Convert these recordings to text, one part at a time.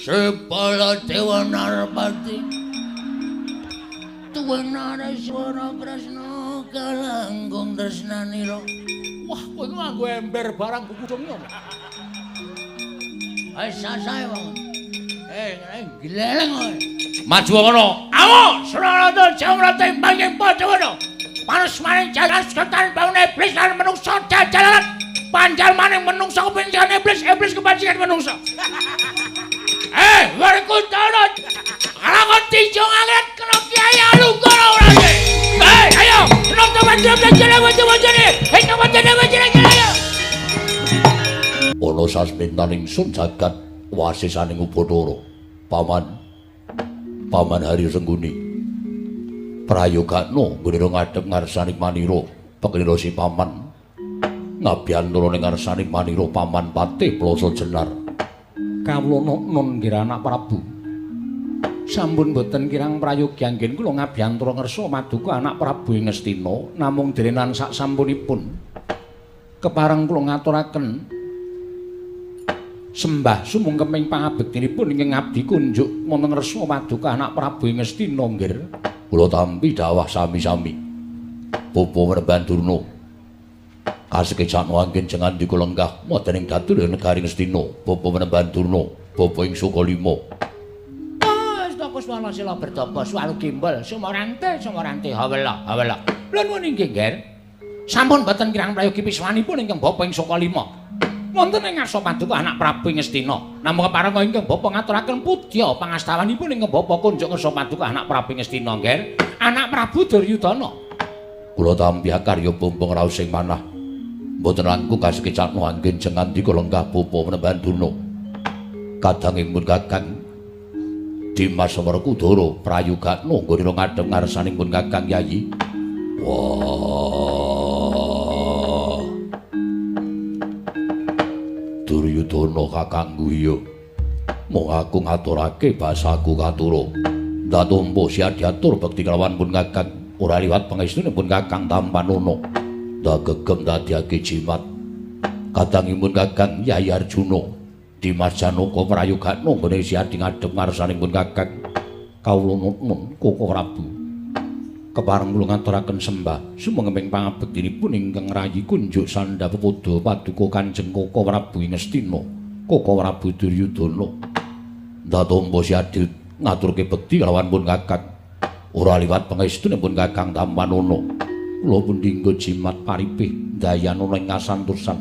Sri Baladewa Narpati Tuwenare swara Kresna kalangkung tresnanira. Wah, kowe iku nganggo ember barang kukucungnya. Ayo sasae wong. Ngene gleleng kowe. Maju ngono. Awo, Surarata Jamrata panging padha. Panus maning jalan seketan bangun iblis lan menungsa jajalalan. Panjal maning menungsa kepentingan iblis, iblis kepancikan menungsa. Werkudara. Lakon tinjung angin kena kiai alungkara ora iki. Ayo, nonton wajah wajah wajah wajah. Wajah wajah wajah. Ana sasmintaning sun jagat wasisaning Ubathara. Paman Paman Hari Sengguni. Prayogakno nggone ngadhep ngarsaning manira, penglira si paman. Ngabiyantara ning ngarsaning manira paman Patih Plasa Jenar. Kawula nun nggih anak Prabu. Sampun boten kirang prayogi anggen kula ngabiyantara ngersa maduka anak Prabu ing Ngastina, namung derenan sak sampunipun kepareng kula ngaturaken sembah sumungkeming pangabektinipun ingkang ngabdi kunjuk wonten ngersa paduka anak Prabu ing Ngastina nggih. Kula tampi dawah sami-sami. Bapa Werban Durna. Kasekecakno anggen jengandika lenggah wonten ing datu negari Ngastina. Bapa Werban Durna, bapa ing Sukalima. Astaka sila bertapa suwalu gimbal sumarante sumarante hawela hawela. Lha nuwun inggih, Nger. Sampun boten kirang prayogi piswanipun ingkang bapa ing Sukalima. Wonten ing ngarsa paduka anak Prabu ing Ngastina. Namung kepareng ingkang bapa ngaturaken pudya pangastawanipun ingkang bapa kunjuk ngersa paduka anak Prabu ing Ngastina, Nger. Anak Prabu Duryudana. Kula tampi akarya bumbung raos sing manah. Mboten langkung kasekecakno anggen jengandika lenggah bapa Menemban Durna. Kadangipun Kakang Dimas Werkudara prayogakno nggone ngadhep ngarsanipun Kakang Yayi. Wah. Duryudana kakangku iya. Mung aku ngaturake basaku katura. Ndak tampa siadiatur bekti kelawan pun Kakang. Ora liwat pangestunipun Kakang tampanana. Ndak gegem dadiake jimat. Kadangipun Kakang Yayi Arjuna Dimas Janaka prayogakno nggone siadi ngadhep ngarsanipun Kakang. Kawula nuwun Koko Prabu. Kepareng kula ngaturaken sembah sumengeping pangabektinipun ingkang rayi kunjuk sandha pepoda paduka Kanjeng Koko Prabu ing Ngastina, Koko Prabu Duryudana. Ndak tampa siadi ngaturke bekti kelawan pun Kakang. Ora liwat pangestunipun Kakang tampanana. Kula pun dinggo jimat paripih ndayanana ing kasantosan.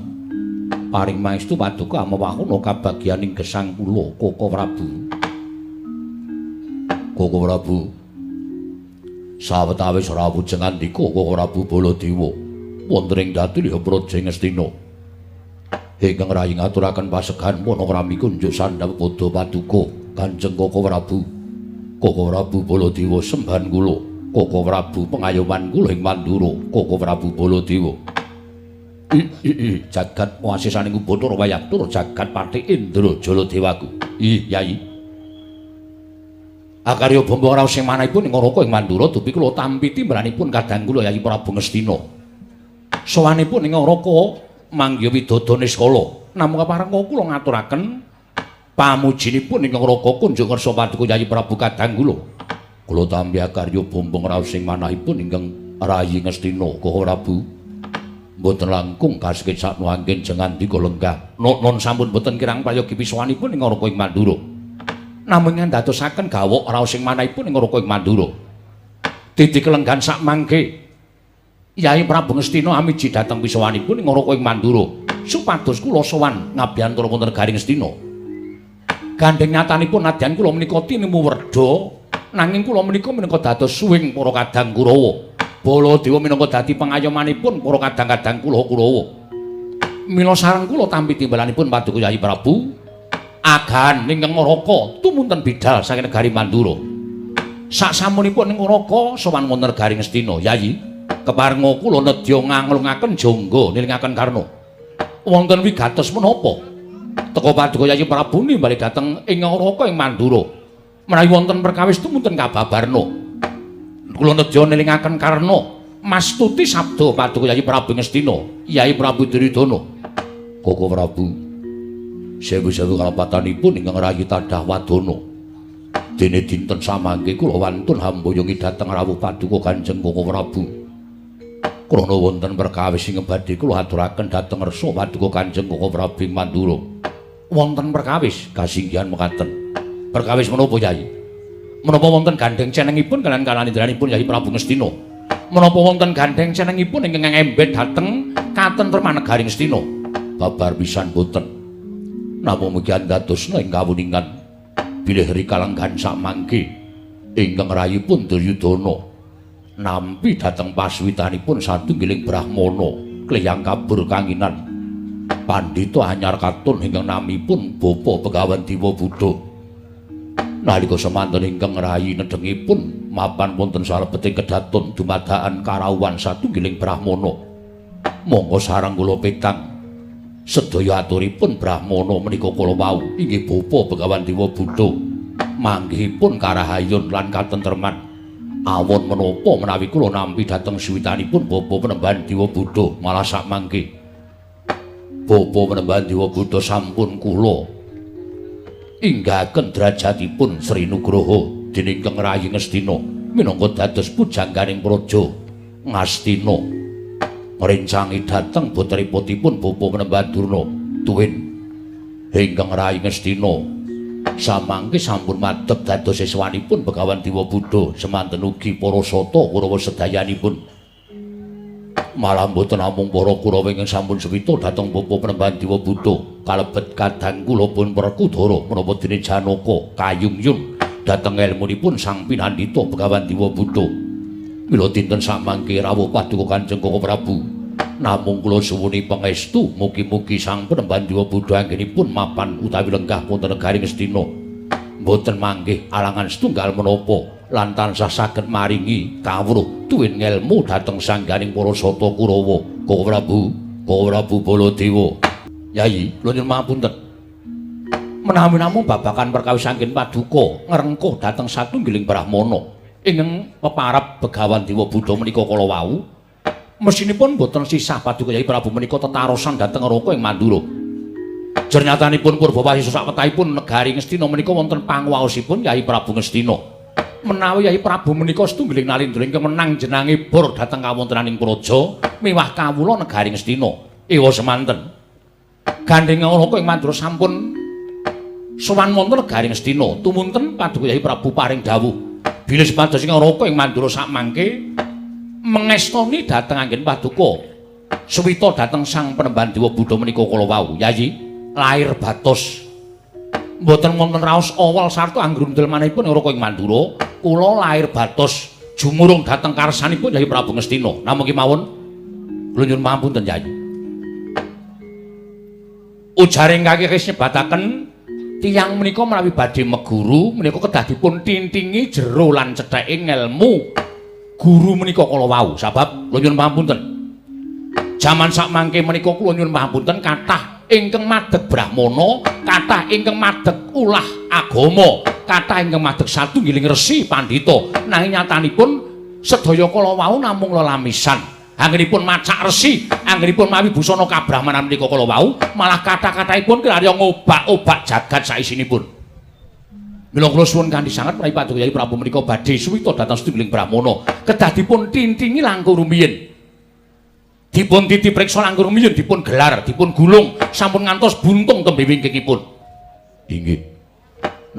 Paring maestu paduka amewahana kabagyaning gesang kula Koko Prabu. Koko Prabu sawetawis rawuh jengandika Koko Prabu Baladewa wonten ing Datulya Praja Ngastina. Ingkang rayi ngaturaken pasegan panakrami kunjuk sandha pepoda paduka Kanjeng Koko Prabu. Koko Prabu Baladewa sembahan kula, Koko Prabu pengayoman kula ing Mandura, Koko Prabu Baladewa. Jagat wasisaning Ubathara wayah tur jagat Patih Indra Jaladewaku. Ih, Yayi. Akarya bumbung raos sing manahipun ing Naraka ing Mandura dupi kula tampi timbalanipun kadang kula Yayi Prabu Ngastina. Sowanipun ing Naraka manggiha widada niskala. Namung kepareng kula ngaturaken pamujinipun ing Naraka kunjuk ngersa paduka Yayi Prabu kadang kula. Kula tampi akarya bumbung raos sing manahipun ingkang rayi Ngastina Koko Prabu. Mboten langkung kasekecakno anggen jengandika lenggah. Non sampun boten kirang prayogi pisuwanipun ing Naraka ing Mandura. Namung ngandadosaken gawok raos sing manahipun ing Naraka ing Mandura. Didi kelenggan sak mangke Yayi Prabu Ngastina amiji dhateng pisuwanipun ing Naraka ing Mandura supados kula sowan ngabiyantara wonten negari Ngastina. Gandheng nyatanipun nadyan kula menika tinemu werda, nanging kula menika minangka dados suwing para kadang Kurawa. Baladewa minangka dadi pengayomanipun para kadang-kadang kula Kurawa. Mila sareng kula tampi timbalanipun paduka Yayi Prabu agahan ingkang Naraka tumunten bidal saking negari Mandura. Saksampunipun ing Naraka sowan wonten negari Ngastina, Yayi keparenga kula nedya nganglungaken jangga nilingaken Karna. Wonten wigatos menapa? Teka paduka Yayi Prabu nimbali dhateng ing Naraka ing Mandura. Menawi wonten perkawis tumunten kababarna. Kula nedya nilingaken Karna mastuti sabda paduka Yayi Prabu Ngastina, Yayi Prabu Duryudana. Koko Prabu Sewu-sewu kalepatanipun ingkang rayi tadah wadana. Dene dinten samangke kula wantun hamboyongi dhateng rawuh paduka Kanjeng Koko Prabu. Krana wonten perkawis ingkang badhe kula aturaken dhateng ngersa paduka Kanjeng Koko Prabu ing Mandura. Wonten perkawis kasinggihan mekaten. Perkawis menapa Yai? Menapa wonten gandheng cenengipun kaliyan kalanindranipun Yai Prabu Ngastina? Menapa wonten gandheng cenengipun ingkang ngembet dhateng katentreman negari Ngastina? Babar pisan boten. Namung mugi andadosna ing kawuningan bilih rikalenggan sakmangke ingkang rayipun Duryudana nampi dhateng paswitanipun satunggiling brahmana kliyang kabur kanginan pandhita anyar katon ingkang namipun Bapa Begawan Dewa Buddha. Nalika semanten ingkang rayi nedhengipun mapan wonten salebeting kedaton dumadakan karawuhan satunggiling brahmana. Monggo sareng kula petang sedaya aturipun brahmana menika kala wau inggih Bapa Begawan Dewa Buddha manggihipun karahayun lan katentreman. Awon menapa menawi kula nampi dhateng suwitanipun Bapa Penembahan Dewa Buddha malah sakmangke Bapa Penembahan Dewa Buddha sampun kula inggahaken derajatipun Sri Nugroho dening Kang Rayi Ngastina minangka dados pujangganing praja Ngastina ngrencangi dhateng putriputipun Bapa Penembahan Durna tuwin ingkang Rayi Ngastina samangke sampun madhep dados siswanipun Begawan Dewa Buddha semanten ugi para sata Kurawa sedayanipun. Malah mboten namung para Kurawa ingkang sampun suwita dhateng Bapa Penembahan Dewa Buddha kalebet kadang kula pun Werkudara menapa dene Janaka kayungyun dhateng elmunipun Sang Pinandita Begawan Dewa Buddha. Mila dinten samangke rawuh paduka Kanjeng Koko Prabu namung kula suwuni pangestu mugi-mugi Sang Penembahan Dewa Buddha anggenipun mapan utawi lenggah wonten negari Ngastina mboten manggih alangan setunggal menapa lan tansah saged maringi kawruh tuwin ngelmu dhateng sangganing para sata Kurawa. Koko Prabu, Koko Prabu Baladewa. Yai, kula nyuwun pangapunten. Menawi namung babagan perkawis anggen paduka ngrengkuh dhateng satunggiling brahmana ingkang peparab Begawan Dewa Buddha menika kala wau, mesinipun boten sisah paduka Yai Prabu menika tetarosan dhateng Raka ing Mandura. Jernyatanipun purbawasisa sakwetahipun negari Ngastina menika wonten pangwaosipun Yai Prabu Ngastina. Menawi Yai Prabu menika setunggiling nalindra ingkang menang jenange bor dhateng kawontenaning praja miwah kawula negari Ngastina. Ewa semanten. Gandheng Raka ing Mandura sampun sowan wonten negari Ngastina. Tumunten paduka Yai Prabu paring dawuh bilih supados ing Raka ing Mandura sakmangke mengestoni dhateng anggen paduka suwita dhateng Sang Penembahan Dewa Buddha menika kala wau. Yayi, lair batos mboten wonten raos awal sarta anggrundel manahipun Raka ing Mandura, kula lair batos jumurung dhateng karsanipun Yai Prabu Ngastina. Namung kemawon kula nyuwun pangapunten Yayi. Ujaring kaki nyebataken tiyang menika menawi badhe meguru menika kedah dipun tintingi jero lan cetheke ngelmu guru menika kala wau. Sabab kula nyuwun pangapunten, jaman sakmangke menika kula nyuwun pangapunten kathah ingkang madheg brahmana, kathah ingkang madheg ulah agama, kathah ingkang madheg satunggiling resi pandhita, nanging nyatanipun sedaya kala wau namung lelamisan. Anggenipun macak resi, anggenipun mawi busana kabrahmanan menika kala wau, malah kathah-kathahipun kinarya ngobak-obak jagat saisinipun. Mila kula suwun kanthi sanget menawi paduka Yai Prabu menika badhe suwita dhateng satunggiling brahmana, kedah dipun tintingi langkung rumiyin. Dipun titi priksa langkung rumiyin, dipun gelar, dipun gulung, sampun ngantos buntung tembe wingkingipun. Inggih.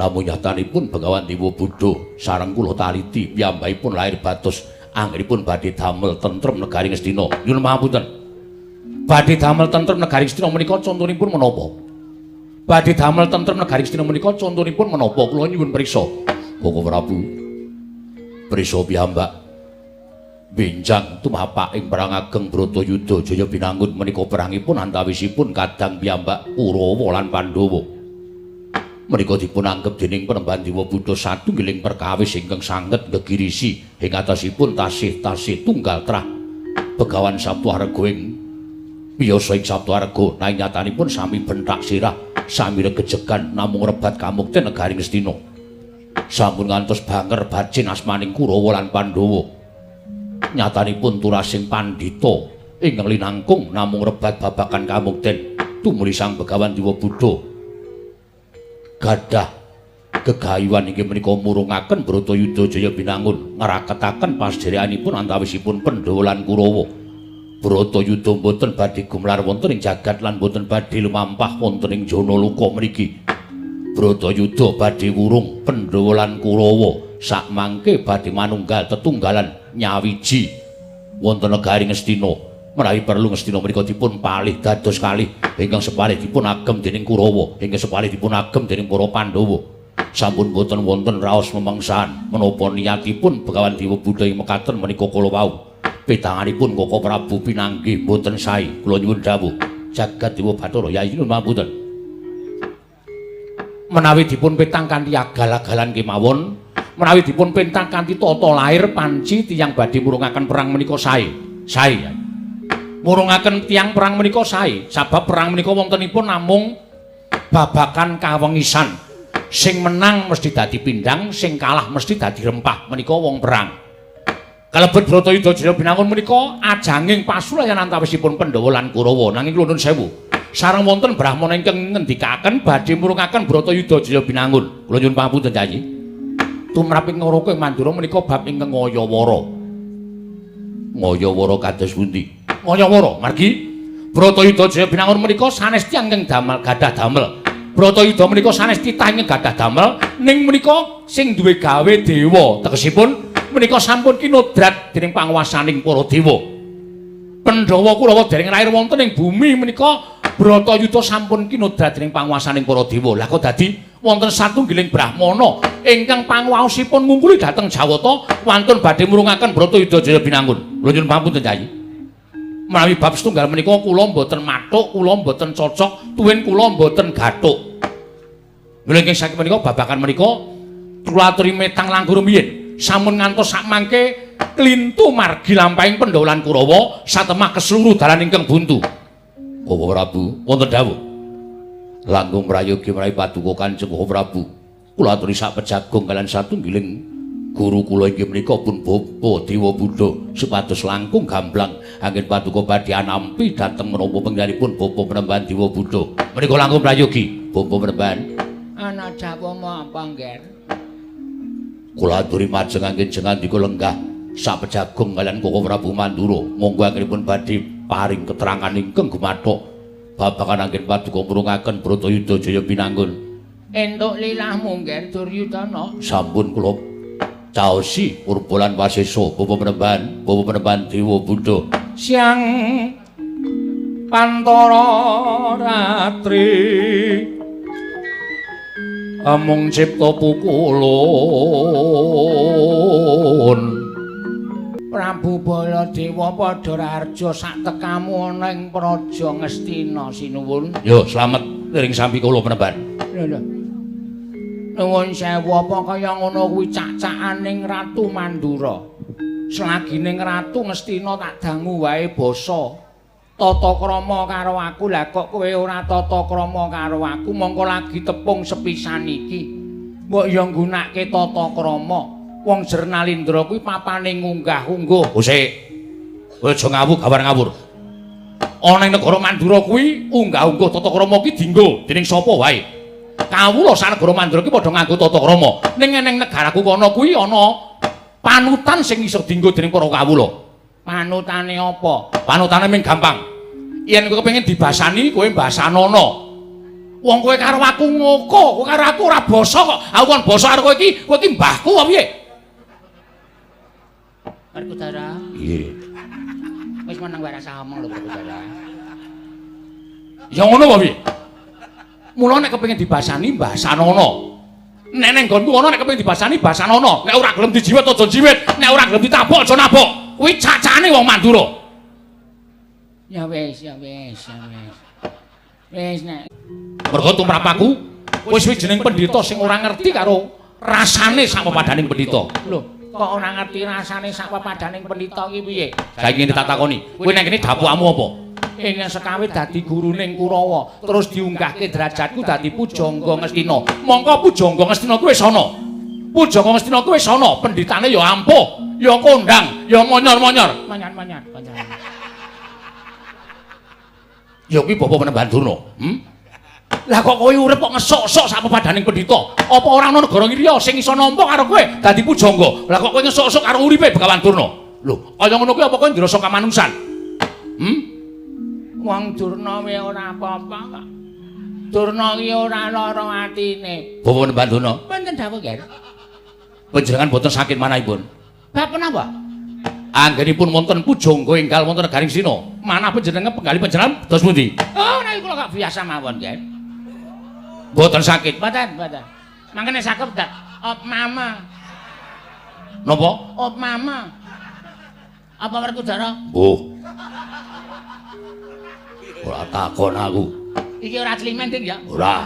Namung nyatanipun Begawan Dewa Buddha sareng kula taliti piyambakipun lahir batos anggenipun badhe damel tentrem negari Ngastina. Nyuwun pangapunten. Badhe damel tentrem negari Ngastina menika contonipun menapa? Badhe damel tentrem negari Ngastina menika contonipun menapa? Kula nyuwun priksa. Koko Prabu, priksa piyambak. Benjang tumapak ing perang ageng Bratayuda Jaya Binangun menika perangipun antawisipun kadang piyambak Kurawa lan Pandhawa. Menika dipun anggep dening Penembahan Dewa Buddha satunggiling perkawis ingkang sanget gegirisi ing atasipun tasih-tasih tunggal trah Begawan Saptuarga ing wiyasa ing Saptuarga, nanging nyatanipun sami benthak sirah, sami regejegan namung rebat kamukten negari Ngastina. Sampun ngantos banger bacin asmaning Kurawa lan Pandhawa. Nyatanipun turasing pandhita ingkang linangkung namung rebat babagan kamukten tumuli Sang Begawan Dewa Buddha Gadah gegayuhan inggih menika murungaken Bratayuda Jaya Binangun ngraketaken pasdherekanipun antawisipun Pandhawa lan Kurawa. Bratayuda mboten badhe gumlar wonten ing jagat lan mboten badhe lumampah wonten ing Janaloka mriki. Bratayuda badhe wurung Pandhawa lan Kurawa sakmangke badhe manunggal tetunggalan nyawiji wonten negari Ngastina. Menawi perlu Ngastina menika dipun palih dados kalih ingkang sepalih dipun agem dening Kurawa, ingkang sepalih dipun agem dening para Pandhawa. Sampun boten wonten raos memangsan menapa niatipun Begawan Dewa Buddha ing mekaten menika kala wau. Petanganipun Koko Prabu pinanggih boten sae. Kula nyuwun dawuh jagat Dewa Bathara Yai nyuwun pangapunten. Menawi dipun petang kanthi agal-agalan kemawon, menawi dipun pentang kanthi tata lair panci tiyang badhe murungaken perang menika sae. Sae. Murungaken tiyang perang menika sae, sabab perang menika wontenipun namung babakan kawengisan. Sing menang mesti dadi pindhang, sing kalah mesti dadi rempah. Menika wong perang. Kalebet Bratayuda Jaya Binangun menika ajanging pasulayan antawisipun Pandhawa lan Kurawa. Nanging kula nuwun sewu, sareng wonten brahmana ingkang ngendikaken badhe murungaken Bratayuda Jaya Binangun. Kula nyuwun pangapunten, Kyai. Tumrap ing Naraka ing Mandura menika bab ingkang ngayawara. Ngayawara kados pundi? Ngayawara margi Bratayuda Jaya Binangun menika sanes tiyang ingkang damel gadah damel. Bratayuda menika sanes titah ingkang gadah damel, ning menika sing duwe gawe dewa. Tegesipun menika sampun kinodrat dening panguwasaning para dewa. Pandhawa Kurawa dereng lair wonten ing bumi menika Bratayuda sampun kinodrat dening panguwasaning para dewa. Lah kok dadi wonten satunggiling brahmana ingkang panguwaosipun ngungkuli dhateng Jawata wantun badhe murungaken Bratayuda Jaya Binangun. Kula nyuwun pangapunten, Kyai. Menawi bab setunggal menika kula mboten mathuk, kula mboten cocok, tuwin kula mboten gathuk. Mila ingkang saking menika babagan menika kula aturi metang langkung rumiyin. Sampun ngantos sakmangke klintu margi lampahing Pandhawa lan Kurawa satemah keseluruh dalan ingkang buntu. Koko Prabu, wonten dawuh. Langkung prayogi menawi paduka Kanjeng Koko Prabu. Kula aturi sak pejagung kaliyan satunggiling guru kula inggih menika pun Bapa Dewa Buddha supados langkung gamblang anggen paduka badhe anampi dhateng menapa penggalipun Bapa Penemban Dewa Buddha. Menika langkung prayogi, Bapa Penemban. Ana dawuhmu apa, Ngger? Kula aturi majeng anggen jengandika lenggah sak pejagung kaliyan Koko Prabu Mandura. Monggo anggenipun badhe paring keterangan ingkang gumathok babagan anggen paduka murungaken Bratayuda Jaya Binangun. Entuk lilahmu, Ngger Duryudana. Sampun kula caosi purba lan wasesa Bapa Penemban, Bapa Penemban Dewa Buddha. Siang pantara ratri amung cipta pukulun. Prabu Baladewa padha raharja sak tekamu ana ing Praja Ngastina sinuwun. Yo slamet ring sampi kula Penemban. Lho lho. Nuwun sewu, apa kaya ngono kuwi cak-cakaning Ratu Mandura. Selagining Ratu Ngastina tak dangu wae basa tata krama karo aku. Lah kok kowe ora tata krama karo aku, mongko lagi tepung sepisan iki. Mbok ya nggunakake tata krama. Wong Jernalindra kuwi papane ngunggah-ungguh. Usik. Kowe aja ngawur gawar ngawur. Ana ing negara Mandura kuwi unggah-ungguh tata krama ki dienggo dening sapa wae. Kawula sak negara Mandura ki padha nganggo tata krama. Ning eneng negaraku kono kuwi ana panutan sing iso dienggo dening para kawula. Panutane apa? Panutane ming gampang. Yen kowe kepengin dibasani, kowe basanono. Wong kowe karo aku ngoko, kowe karo aku ora basa kok. Aku kon basa karo kowe iki, kowe iki mbahku apa piye? Werkudara. Nggih. Wis meneng wae rasa omong lho Werkudara. Ya ngono apa piye? Mula nek kepengin dibasani, basanono. Nek neng nggonku ana nek kepengin dibasani, basanono. Nek ora gelem dijiwet aja jiwet, nek ora gelem ditabok aja nabok. Kuwi cacane wong Mandura. Ya wis, ya wis, ya wis. Wis nek mergo tumrap aku wis jeneng pendhita sing ora ngerti karo rasane sak pepadaning pendhita. Lho, kok ora ngerti rasane sak pepadaning pendhita ki piye? Saiki ngene tak takoni, kowe nang kene dapukmu apa? Ing sekawe dadi gurune Kurawa, terus diunggahke derajatku dadi pujangga Ngastina. Mongko pujangga Ngastina kuwi wis ana. Pujangga Ngastina kuwi wis ana, pendhitane ya ampuh, ya kondang, ya monyor-monyor. Monyor-monyor. Ya kuwi Bapak Penemban Durna. Lah kok kowe urip kok ngesok-sok sak pepadaning pendhita? Apa ora ana negara liya sing iso nampa karo kowe dadi pujangga? Lah kok kowe ngesok-sok karo uripe Begawan Durna? Lho, kaya ngono kuwi apa kowe ndirasa kamanungsan? Hmm? Wong Durna wae ora apa-apa kok. Durna ki ora lara atine. Bapak Mbah Durna. Wonten dawuh, Ger. Panjenengan boten sakit manahipun. Bab menapa? Anggenipun wonten pujangga enggal wonten negaring Sina. Manah panjenengan penggalih panjenengan dos pundi? Oh, nek kula kok biasa mawon, Ger. Boten sakit. Boten, boten. Mangkene saged tak op mama. Napa? Op mama. Apa Werkudara? Oh. Ora takon aku. Iki ora climen, Ding ya? Ora.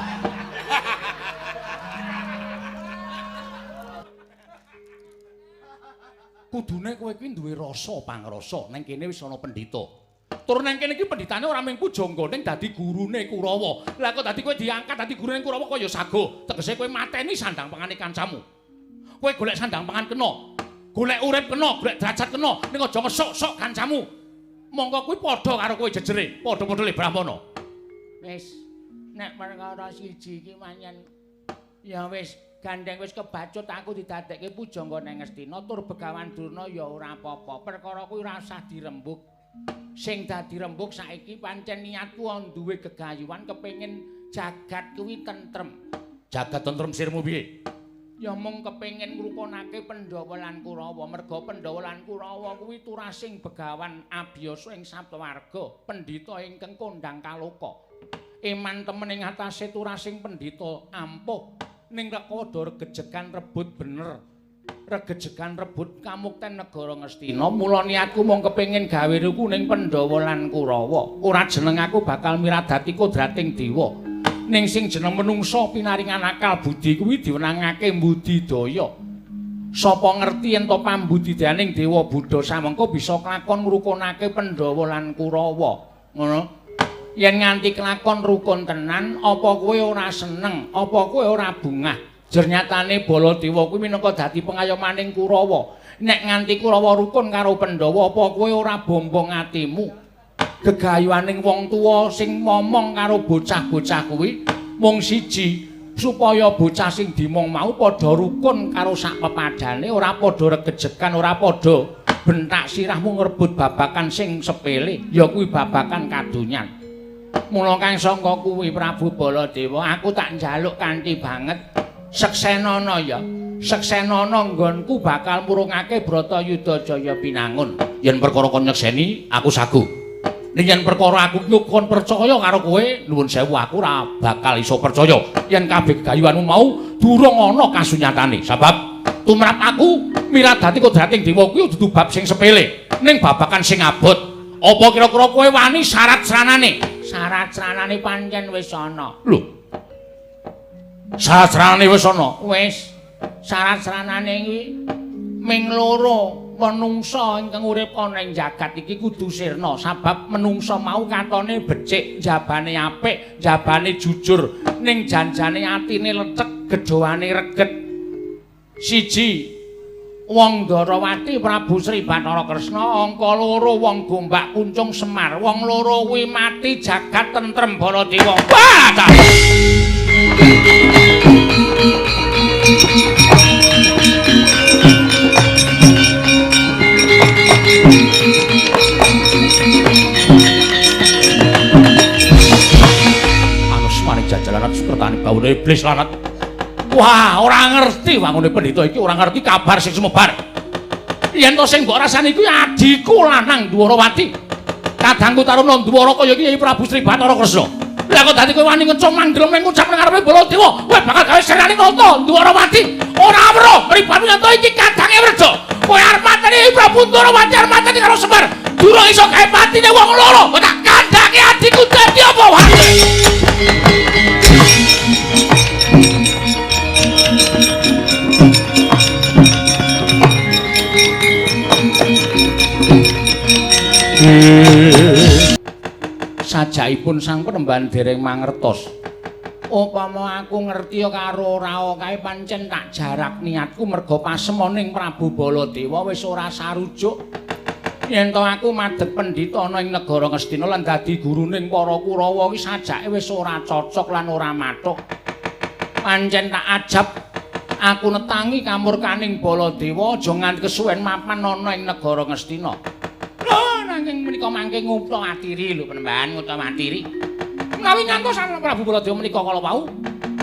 Kudune kowe kuwi duwe rasa pangrasa, nang kene wis ana pendhita. Tur nang kene iki pendhitane ora mung pujangga ning dadi gurune Kurawa. Lah kok dadi kowe diangkat dadi gurune Kurawa kaya sago. Tegese kowe mateni sandang pangane kancamu. Kowe golek sandang pangan kena, golek urip kena, golek derajat kena, ning aja ngesok-sok kancamu. Monggo kuwi padha karo kowe jejere, padha-padha le Brahmana. Wis, nek perkara siji iki manyen ya wis gandeng wis kebacut aku didadekke pujangga nang Ngastina tur Begawan Durna ya ora apa-apa. Perkara kuwi ora usah dirembug. Sing dadi rembug saiki pancen niatku duwe gegayuhan kepengin jagat kuwi tentrem. Jagat tentrem sirmu piye? Ya mung kepengin ngrukunake Pandhawa lan Kurawa. Merga Pandhawa lan Kurawa kuwi turasing begawan abiyasa ing Saptawarga, pendhita ingkang kondhang kaloka. Eman temen ing atase turasing pendhita ampuh ning rekodo regejegan rebut bener. Regejegan rebut kamukten negara Ngastina. Mula niatku mung kepengin gawe ruku ning Pandhawa lan Kurawa. Ora jeneng aku bakal miradati kodrating dewa. Ning sing jeneng menungsa pinaringan akal budi kuwi diwenangake mbudidaya. Sapa ngerti yen to pambudidayaning Dewa Buddha samengko bisa klakon ngrukunake Pandhawa lan Kurawa. Ngono. Yen nganti klakon rukun tenan, apa kowe ora seneng, apa kowe ora bungah? Jernyatane Baladewa kuwi minangka dadi pengayomaning Kurawa. Nek nganti Kurawa rukun karo Pandhawa, apa kowe ora bombong atimu? Gegayuhaning wong tuwa sing momong karo bocah-bocah kuwi mung siji, supaya bocah sing dimong mau padha rukun karo sak pepadane, ora padha regejegan, ora padha bentak sirahmu ngrebut babakan sing sepele, ya kuwi babakan kadonyan. Mula kang sangka kuwi Prabu Baladewa, aku tak njaluk kanthi banget seksenana ya. Seksenana nggonku bakal murungake Bratayuda Jaya Pinangun. Yen perkara kon nyekseni, aku sagu. Ning yen perkara aku kon percaya karo kowe, nuwun sewu aku ora bakal iso percaya yen kabeh gegayuhanmu mau durung ana kasunyatane. Sebab tumrap aku miradati kodrating dewa kuwi dudu bab sing sepele, ning babakan sing abot. Apa kira-kira kowe wani syarat sranane? Syarat sranane pancen wis ana. Lho. Syarat sranane wis ana. Wis. Syarat sranane iki ming loro. Menungsa ingkang urip ana ing jagat iki kudu sirna, sabab menungsa mau katone becik, jabane apik, jabane jujur, ning janjane atine lecek, gedhoane reget. Siji, wong Ndarawati Prabu Sri Bathara Kresna, angka loro wong Gombak Kuncung Semar. Wong loro kuwi mati jagat tentrem Baladewa. Wah! Anusmane jajalan sukertane baune iblis lanat. Wah, ora ngerti wangune pendhita iki, ora ngerti kabar sing sumebar. Yen to sing mbok rasani kuwi adhiku lanang Dwarawati. Kadangku Taruna Ndwara kaya iki Prabu Sri Bathara Kresna. Lah kok dadi kowe wani ngecung mandrem ning ngucap nang ngarepe Baladewa, kowe bakal gawe sirane tata Dwarawati. Ora weruh mripatmu yen to iki kadange Wreja. Kowe arep mateni Prabu Dwarawati, arep mateni karo Semar. Durung iso gawe patine wong loro, kok tak kandhake adhiku dadi apa wae. Sajaipun sang penemban dereng mangertos. Upama aku ngerti karo ora kae pancen tak jarak niatku, merga pasemoning Prabu Baladewa wis ora sarujuk. Yen to aku madhep pendhita ana ing negara Ngastina lan dadi guruning para Kurawa iki sajake wis ora cocok lan ora mathuk. Pancen tak ajab aku netangi kamurkaning Baladewa aja nganti kesuwen mapan ana ing negara Ngastina. Lho nanging menika mangke ngupta atiri lho Panembahan, ngupta atiri. Menawi ngantos Prabu Baladewa menika kala wau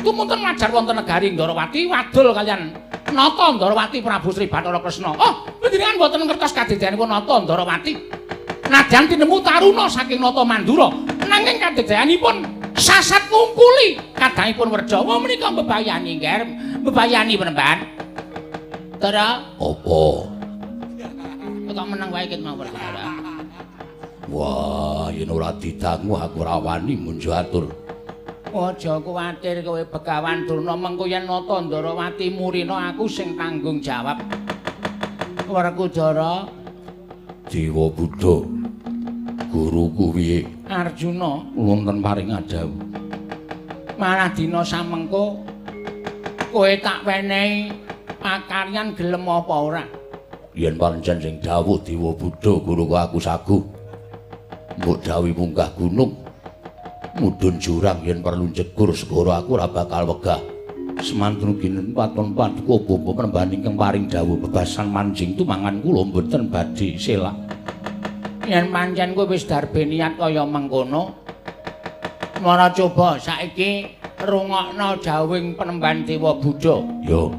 tumunten majar wonten negari Ndorowati wadul kalian Nata Ndorowati Prabu Sri Bathara Kresna. Oh, panjenengan mboten ngertos kadedeanipun Nata Ndorowati. Nadyan tinemu taruna saking Nata Mandura, nanging kadedeanipun sasat ngungkuli kadangipun Werjawa menika mbebayani ngger, mbebayani Panembahan. Tara, apa? Kok meneng wae ket mawon Tara. Wah, yen ora didangu aku ora wani munjo atur. Aja kuwatir kowe Begawan Durna, mengko yen Nata Ndorowati murina aku sing tanggung jawab. Werkudara, Dewa Buddha, guruku piye? Arjuna, wonten paring adhawuh. Malah dina samengko kowe tak wenehi pakaryan gelem apa ora? Yen pancen sing dawuh Dewa Buddha, guruku aku saguh. Mbok dawuhi munggah gunung, mudhun jurang yen perlu jegur segara aku ora bakal wegah. Semantun ginen paton paduka bapa Panembahan ingkang paring dawuh bebasan manjing tumangan kula mboten badhe selak. Yen pancen kowe wis darbe niat kaya mengkono, mara coba saiki rungokno dawuhing Panembahan Dewa Buddha. Yo.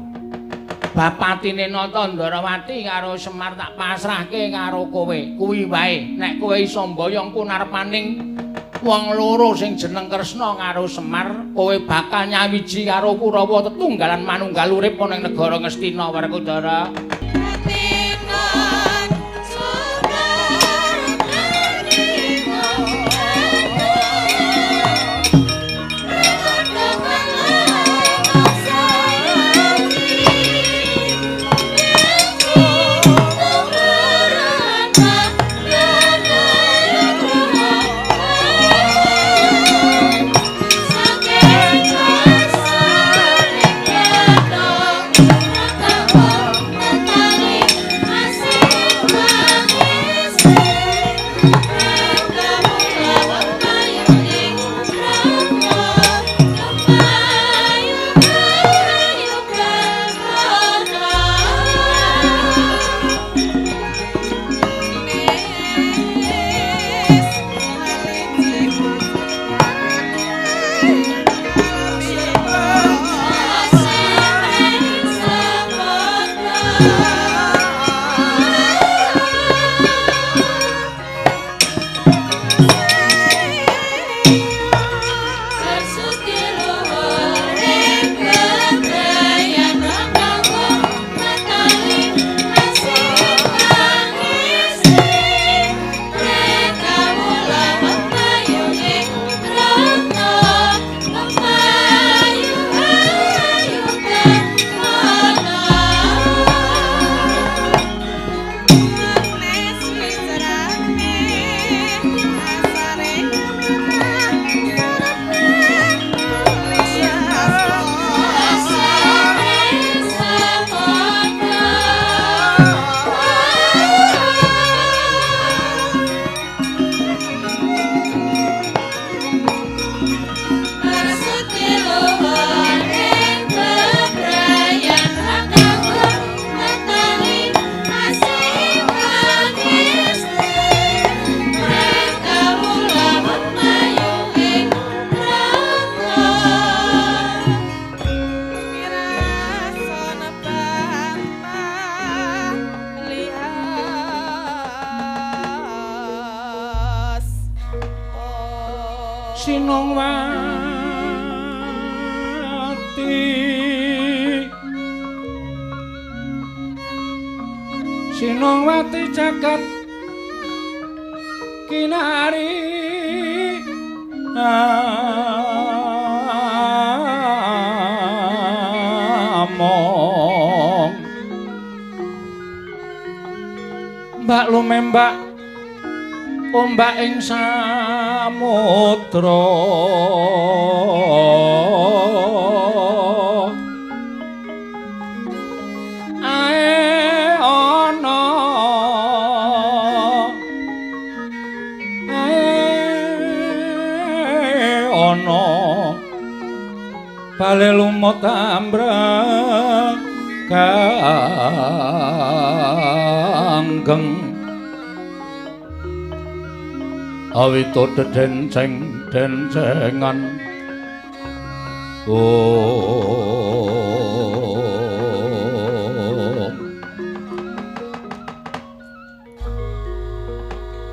Bapatine Nata Ndorowati karo Semar tak pasrahke karo kowe. Kuwi wae nek kowe iso mboyong punarpaning wong loro sing jeneng Kresna karo Semar, kowe bakal nyawiji karo Kurawa tetunggalan manunggal urip ana ing negara Ngastina. Werkudara. Sinongwati jagat kinari among mbak lumembak ombak ing samudra ae ana Sukma tambra kanggeng awito dedenceng dencengan. Oh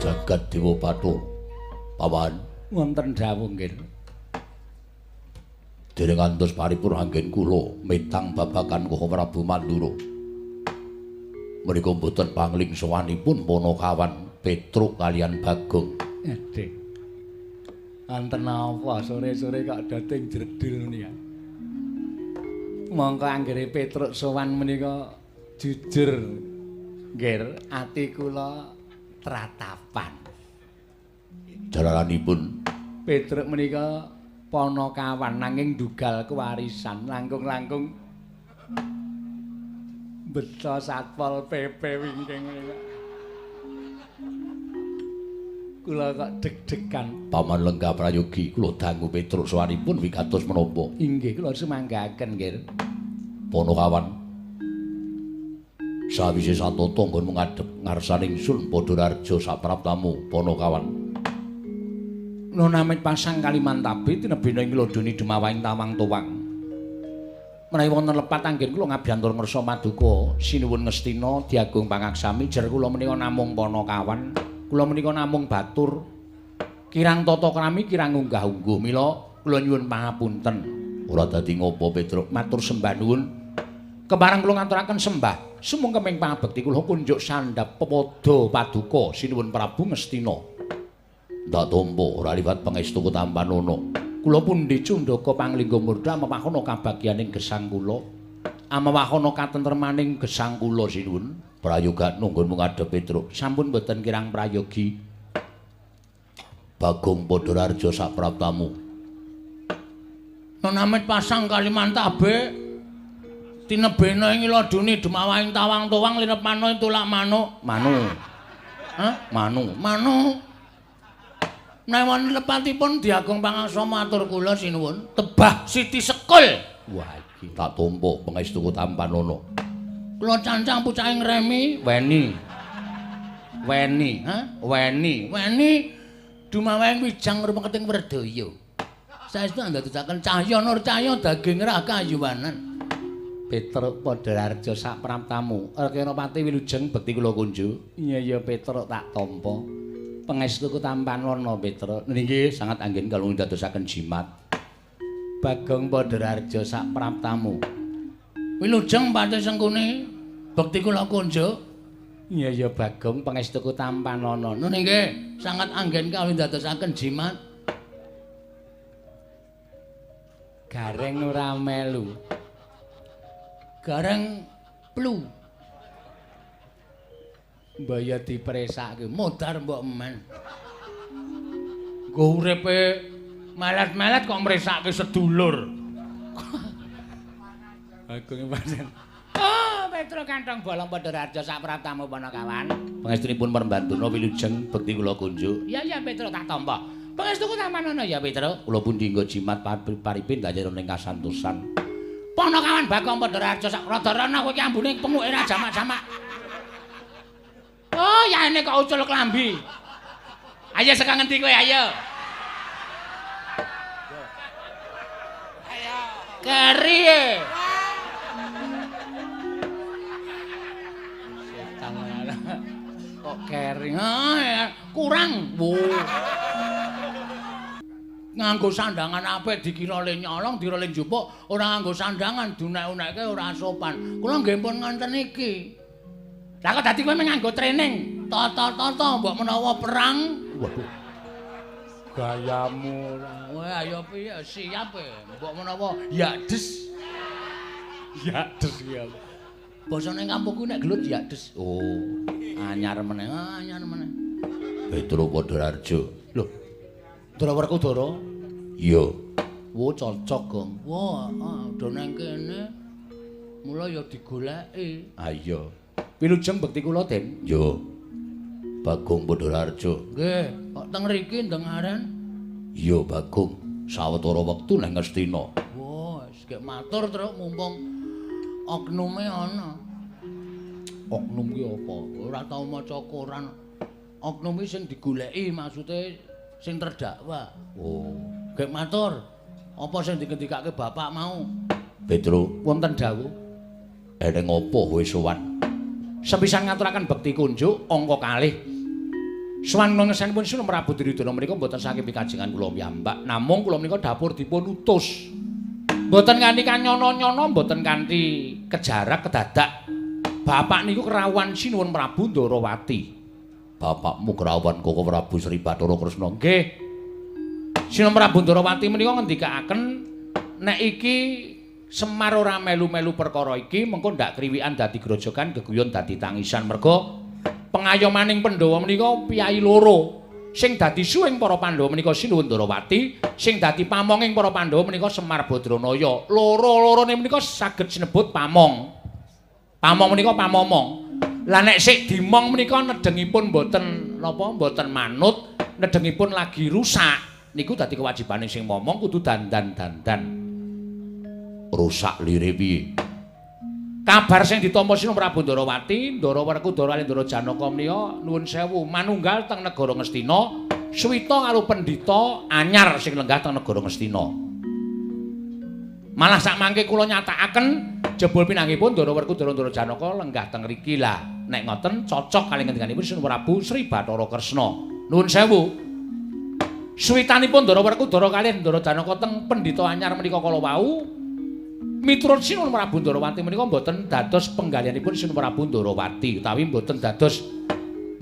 jagat dewa Bathara paman wonten dawuh nggih. Dereng ngantos paripurna anggen kula mitang babagan Koko Prabu Mandura. Menika mboten pangling sowanipun Panakawan Petruk kalian Bagong. Aduh. Wonten napa sore-sore kok dating jredul menika. Mongko anggere Petruk sowan menika jujur nggih ati kula tratapan. Jalaranipun Petruk menika Panakawan nanging ndugal kewarisan langkung-langkung beto Satpol PP wingking menika. Kula kok deg-degan. Paman Lenggah Prayogi kula dangu Petruk sowanipun wigatos menapa? Inggih kula sumanggaken nggih. Panakawan sawise satata nggon ngadhep ngarsaning Sun Padhararja sapraptamu Panakawan. Nunamit pasang Kalimantabe tinebena ing lodoni Demawang Tawang Tuwang. Menawi wonten lepat anggen kula ngabyantur ngersa maduka sinuwun Ngastina diagung pangaksami jer kula menika namung Panakawan, kula menika namung batur. Kirang tata krami kirang unggah-ungguh mila kula nyuwun pangapunten. Ora dadi ngopo Petruk, matur sembah nuwun. Kepareng kula ngaturaken sembah sumungkeming pangabekti kula kunjuk sandhap pepada paduka sinuwun Prabu Ngastina. Ndak tampa ora liwat pangestu tampanana. Kula pundi cundaka panglingga murda amewahana kabagyaning gesang kula. Amewahana katentremaning gesang kula sinuwun. Prayoga nunggun ngadhep Petruk. Sampun boten kirang prayogi. Bagong Padhararja sapraptamu. Nunamit pasang Kalimantabe tinebena ing lodone Demawang Tawang Tuwang linep manuk tulak manuk. Manu. Hah? Manu. Manu. Menawi lepatipun diagung pangasa matur kula sinuwun tebah Siti Sekul. Wah iki tak tampa pangestuku tampanana. Kula cancang pucahe ngremi weni. Weni, ha? Weni, weni dumaweng wijang rumeketing werdaya. Saestu andadosaken cahya nur cahya daging rakayuwanan. Petruk Padhararja sapraptamu. Rekenapati wilujeng bekti kula kunjuk. Iya ya Petruk tak tampa. Pangestuku tampanana Petruk. Nggih sangat anggen kula ndadosaken jimat. Bagong Padhararja sapraptamu. Wilujeng Patih Sengkuni bekti kula kunjuk. Iya ya Bagong pangestuku tampanana. Nun nggih sangat anggen kula ndadosaken jimat. Gareng ora melu. Gareng plu. Mbaya dipresake modar mbok men. Nggo uripe melet-melet kok mresake sedulur. Agung pancen. Oh, Petruk kantong bolong Padhararja sapraptamu Panakawan. Pangestunipun Permbantuna wilujeng bekti kula kunjuk. Ya ya Petruk tak tampa. Pangestuku tampanana ya Petruk. Kula pundi nggo jimat paripin danyana ing kasantosan. Panakawan Bagong Padhararja sak rada rono kowe iki ambune penguke ra jamak-jamak. Oh, yaene kok ucul klambi. Ayo saka ngendi kowe, ayo. Ayo. Keri e. Setan kok keri. Kurang. Wo. Nganggo sandangan apik dikira le nyolong, dikira le njupuk, ora nganggo sandangan dunek-unekke ora sopan. Kula nggih pun ngonten iki. Lah kok dadi kowe nganggo training, tata-tata mbok menawa perang. Waduh. Gayamu ora. Kowe ayo piye siap e. Mbok menawa ya des. Ya des ya. Basane kampungku nek gelut ya des. Oh, anyar meneh, anyar meneh. Petruk Padhararja. Lho. Ndara Werkudara? Iya. Wo cocok, Gong. Wah, do nang kene. Mula ya digoleki. Ha iya. Wilujeng bekti kula, Den. Yo. Bagong Padhararja. Nggih, kok teng mriki ndengaren? Iya, Bagong. Sawetara wektu nang Ngastina. Wah, Gek matur terus mumpung oknume ana. Oknum ki apa? Ora tau maca koran. Oknum ki sing digoleki maksude sing terdakwa. Oh, gek matur. Apa sing digendikake bapak mau? Petro, wonten dawuh. Eneng apa kowe sowan? Sepisan ngaturaken bekti kunjuk angka kalih. Sowan ngesanipun Sinuwun Prabu Duryudana menika mboten saking pikajengan kula piyambak, namung kula menika dapur dipun utus. Mboten kanthi kanyono-nyono, mboten kanthi kejarak kedadak. Bapak niku kerawuhan Sinuwun Prabu Ndarawati. Bapakmu kerawuhan Koko Prabu Sri Bathara Kresna? Nggih. Sinuwun Prabu Ndarawati menika ngendikaaken nek iki Semar ora melu-melu perkara iki mengko ndak kriwikan dadi grojogan geguyon dadi tangisan merga pengayomaning Pandhawa menika piyayi loro. Sing dadi suwing para Pandhawa menika Sinuwun Ndarawati, sing dadi pamonging para Pandhawa menika Semar Badranaya. Loro-lorone menika saged sinebut pamong. Pamong menika pamomong. Lah nek sik dimong menika nedengipun mboten napa mboten manut, nedengipun lagi rusak. Niku dadi kewajibane sing momong kudu dandan-dandan. Rusak lire piye? Kabar sing ditampa Sinuwun Prabu Ndarawati, Ndara Werkudara lan Ndara Janaka menika nuwun sewu manunggal teng negara Ngastina, suwita karo pendhita anyar sing lenggah teng negara Ngastina. Malah sakmangke kula nyatakaken jebul pinanggihipun Ndara Werkudara Ndara Janaka lenggah teng riki lah. Nek ngoten cocok kali ngendikanipun Sinuwun Prabu Sri Bathara Kresna. Nuwun sewu. Suwitanipun Ndara Werkudara kalih Ndara Janaka teng pendhita anyar menika kala wau miturut Sinuwun Prabu Ndarawati menika mboten dados penggalihanipun Sinuwun Prabu Ndarawati utawi mboten dados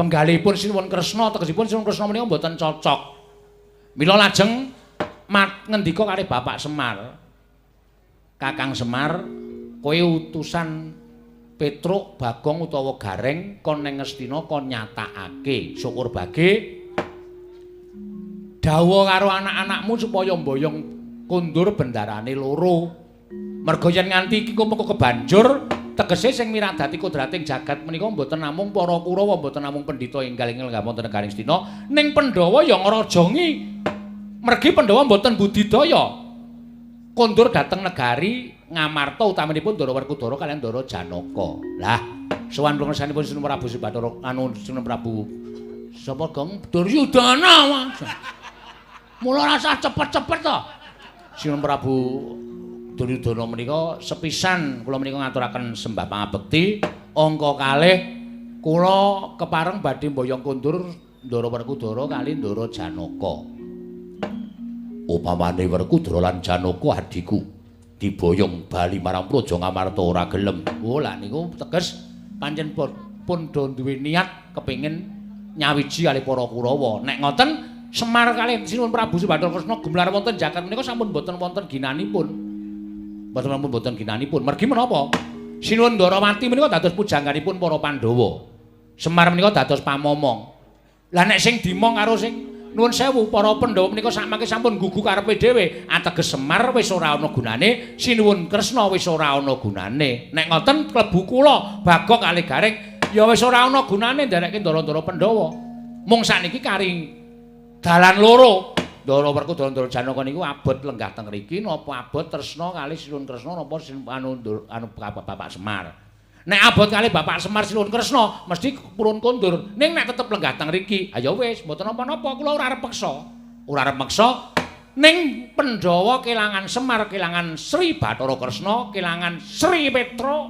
penggalihipun Sinuwun Kresna, tegesipun Sinuwun Kresna menika mboten cocok. Mila lajeng ngendika kalih Bapak Semar. Kakang Semar, kowe utusan Petruk, Bagong utawa Gareng kon neng Ngastina kon nyatakake syukur bage dawuh karo anak-anakmu supaya mboyong kondur bendarane loro. Merga yen nganti iki mengko kebanjur, tegese sing miradati kodrating jagat menika mboten namung para Kurawa, mboten namung pendhita enggal ing lenggah wonten negaring Ngastina, ning Pandhawa ya ngrajangi. Mergi Pandhawa mboten budidaya. Kondur dhateng negari Ngamarta utaminipun Ndara Werkudara kaliyan Ndara Janaka. Lah, sowan kula ngersanipun Sinuwun Prabu Sri Bathara anu Sinuwun Prabu sapa Gong Duryudana. Mula rasah cepet-cepet to. Sinuwun Prabu Duryudana menika sepisan kula menika ngaturaken sembah pangabekti angka kalih kula kepareng badhe mboyong kondur Ndara Werkudara kali Ndara Janaka. Upamane Werkudara lan Janaka adhiku diboyong bali marang Praja Ngamarta ora gelem. Oh lah niku teges pancen pun do duwe niat kepengin nyawiji kalih para Kurawa. Nek ngoten Semar kalih Sinuwun Prabu Sri Bathara Kresna gumlar wonten jagat menika sampun boten wonten ginanipun. Mboten namung boten ginanipun. Mergi menapa? Sinuwun Ndarawati menika dados pujangganipun para Pandhawa. Semar menika dados pamomong. Lah nek sing dimong karo sing nuwun sewu para Pandhawa menika sakmangke sampun gugu karepe dhewe, ateges Semar wis ora ana gunane, Sinuwun Kresna wis ora ana gunane. Nek ngoten klebu kula Bagong kalih Gareng ya wis ora ana gunane nderekke ndara-ndara Pandhawa. Mung sakniki kari dalan loro. Ndara Werkudara Ndara Janaka niku abot lenggah teng mriki napa abot tresna kalih Sinuwun Kresna napa anu anu Bapak Semar. Nek abot kalih Bapak Semar Sinuwun Kresna mesti purun kondur. Ning nek tetep lenggah teng mriki, ha ya wis mboten napa-napa kula ora arep peksa. Ora arep meksa ning Pandhawa kelangan Semar, kelangan Sri Bathara Kresna, kelangan Sri Petruk,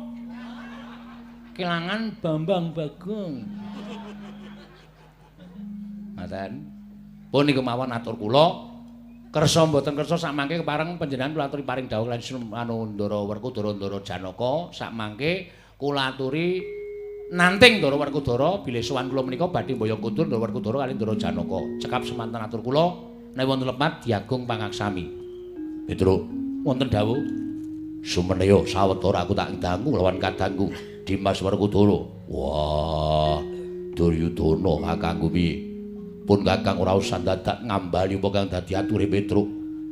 kelangan Bambang Bagong. Ngaten. Pun niku mawon atur kula. Kersa mboten kersa sakmangke kepareng panjenengan kula aturi paring dawuh lan anu Ndara Werkudara Ndara Janaka sakmangke kula aturi nanting Ndara Werkudara bilih sowan kula menika badhe mboyong kondur Ndara Werkudara kalih Ndara Janaka. Cekap semanten atur kula nek wonten lepat diagung pangaksami. Petruk, wonten dawuh. Sumeneya sawetara aku tak dangu lawan kadangku Dimas Werkudara. Wah, Duryudana kakangku piye? Pun kakang ora usah dadak ngambali apa kang dadi ature Petruk.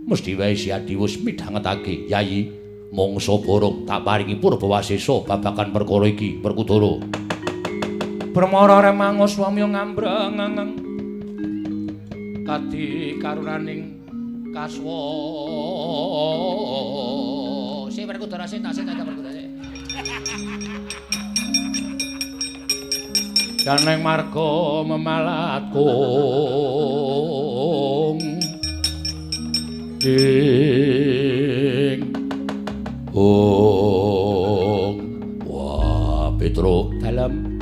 Mesti wae si Adi wis midhangetake, Yayi. Mangsa borong tak paringi purbawasesa babagan perkara iki, Werkudara. Permara remangus wamya ngambreng kadi karunaning kaswa. Sik Werkudara sik tak sik tak Werkudara sik. Janeng marga memalat kung ing ong. Wah, Petro dalem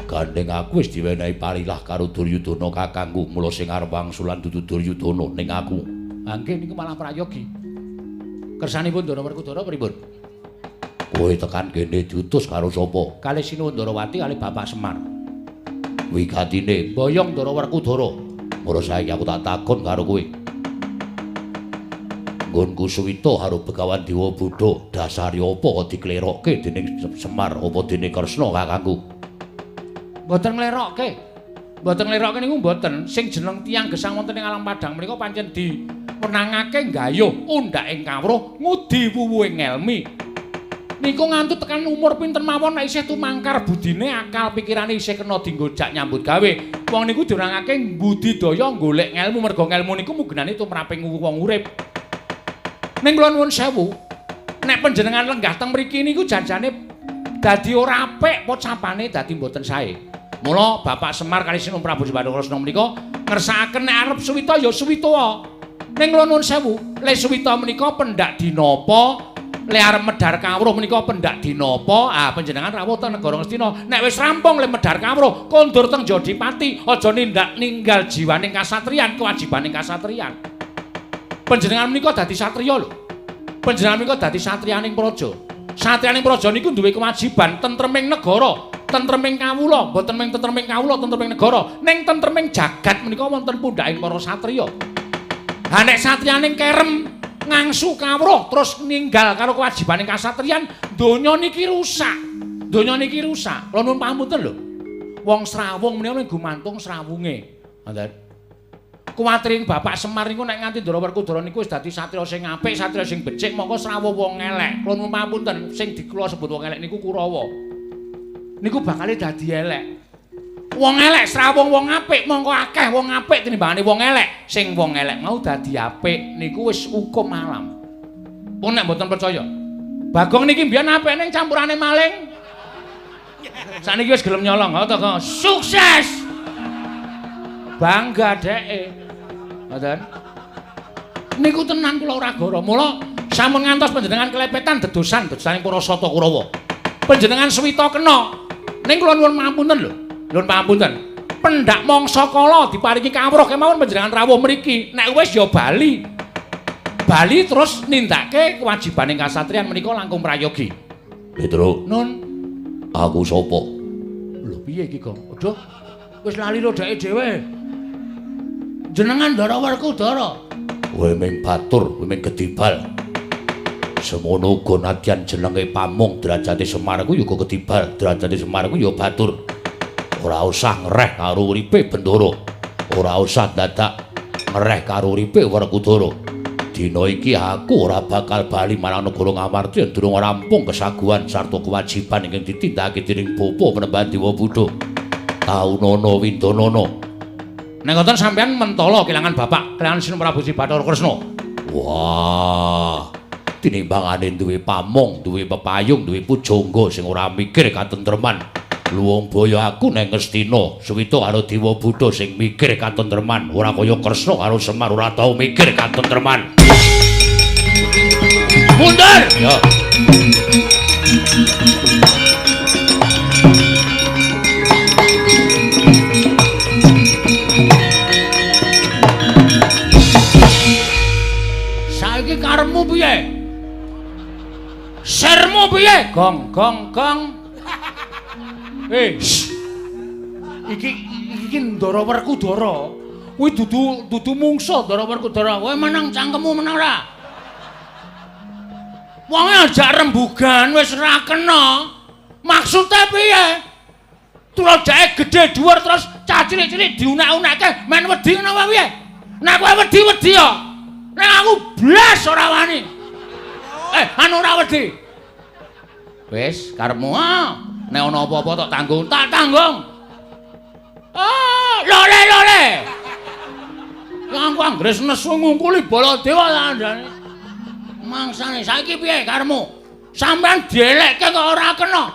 gandeng aku wis diwenehi parilah karo Duryudana kakangku, mula sing arep wangsulan dudu Duryudana ning aku. Ha nggih niku malah prayogi. Kersanipun Ndara Werkudara pripun? Kowe tekan kene diutus karo sapa? Kalih Sinuwun Ndarawati kalih Bapak Semar. Wigatine boyong Ndara Werkudara. Mula saiki aku tak takon karo kowe. Nggonku suwita karo Begawan Dewa Buddha, dasare apa kok diklerokke dening Semar apa dening Kresna kakangku? Mboten nglerokke. Mboten nglerokke niku mboten. Sing jeneng tiyang gesang wonten ing alam padhang menika pancen diwenangake nggayuh undhaking kawruh ngudi wuwuhing ngelmi. Niku nganti tekan umur pinten mawon nek isih tumangkar budine akal pikirane isih kena dienggo jak nyambut gawe. Wong niku diwenangake budidaya golek ngelmu merga ngelmu niku mugenane tumraping wong urip. Ning kula nuwun sewu, nek panjenengan lenggah teng mriki niku janjane dadi ora apik pocapane dadi mboten sae. Mula Bapak Semar kalih Sinuwun Prabu Bathara Kresna menika ngersakaken nek arep suwita ya suwita. Ning kula nuwun sewu, le suwita menika pendak dina apa? Le arep medhar kawruh menika pendak dina apa? Ah panjenengan rawuh teng negara Ngastina. Nek wis rampung le medhar kawruh, kondur teng Jodipati, aja nindak ninggal jiwaning kasatriyan, kewajibaning kasatriyan. Panjenengan menika dadi satriya lho. Panjenengan menika dadi satriyaning praja. Satriyaning praja niku duwe kewajiban tentreming negara, tentreming kawula, mboten mung tentreming kawula, tentreming negara, ning tentreming jagat menika wonten pundhaking para satriya. Ha nek satriyaning kerem ngangsu kawruh terus ninggal karo kewajibaning kasatriyan, donya niki rusak. Donya niki rusak. Kula nuwun pamunten lho. Wong srawung menika gumantung srawunge. Ngoten. Kuwatiring Bapak Semar niku nek nganti Ndara Werkudara niku wis dadi satriya sing apik, satriya sing becik, mongko srawuh wong elek. Kula nuwun pamunten, sing dikula sebut wong elek niku Kurawa. Niku bakale dadi elek. Wong elek srawung wong apik, mongko akeh wong apik tinimbangane wong elek. Sing wong elek mau dadi apik niku wis hukum alam. Pun nek mboten percaya. Bagong niki mbiyen apik ning campurane maling. Sakniki wis gelem nyolong, ha to, sukses. Bangga dheke. Ngoten. Niku tenan kula ora goro. Mula sampun ngantos panjenengan kelepetan dedosan dedosaning para sata Kurawa. Panjenengan suwita kena. Ning kula nuwun pangapunten lho. Nuwun pangapunten. Pendak mangsa kala diparingi kawruh kemawon panjenengan rawuh mriki. Nek wis ya bali. Bali terus nindakake kewajibaning kasatriyan menika langkung prayogi. Petro. Nun, aku sapa? Lho piye iki, Gong? Aduh. Wis lali lho dheke dhewe. Jenengan Ndara Werkudara. Kowe ming batur, kowe ming gedibal. Semono uga nadyan jenenge pamong derajate Semar ku ya uga gedibal, derajate Semar ku ya batur. Ora usah ngereh karo uripe Bendara. Ora usah dadak ngereh karo uripe Werkudara. Dina iki aku ora bakal bali marang negara Ngamarta yen durung rampung kesaguhan sarta kewajiban ingkang ditindakake dening Bapa Panembahan Dewa Buddha. Taunana windanana. Nek ngoten sampeyan mentala kelangan bapak, kelangan Sinuwun Prabu Sri Bathara Kresna. Wah, tinimbangane duwe pamong, duwe pepayung, duwe pujangga sing ora mikir katentreman. Luwung boyo aku neng Ngastina, suwita karo Dewa Buddha sing mikir katentreman, ora kaya Kresna karo Semar ora tau mikir katentreman. Mundur! Ya. Saiki karepmu piye? Sermu piye? Gong gong gong. Iki iki Ndara Werkudara. Kuwi dudu mungsa Ndara Werkudara. Kowe meneng cangkemmu meneng ora? Wonge ajak rembugan wis ora kena. Maksude piye? Tulajake gedhe dhuwur terus cah cilik-cilik diunak-unakke men wedi ngono apa piye? Nek kowe wedi-wedi ya. Nek aku blas ora wani. Anu ora wedi. Wis karepmu ah. Nek ana apa-apa tak tanggung, tak tanggung. Ah, lole lole. Aku anggere nesu ngungkuli Baladewa kandhane. Mangsane saiki piye karepmu? Sampeyan dielekke kok ora kena.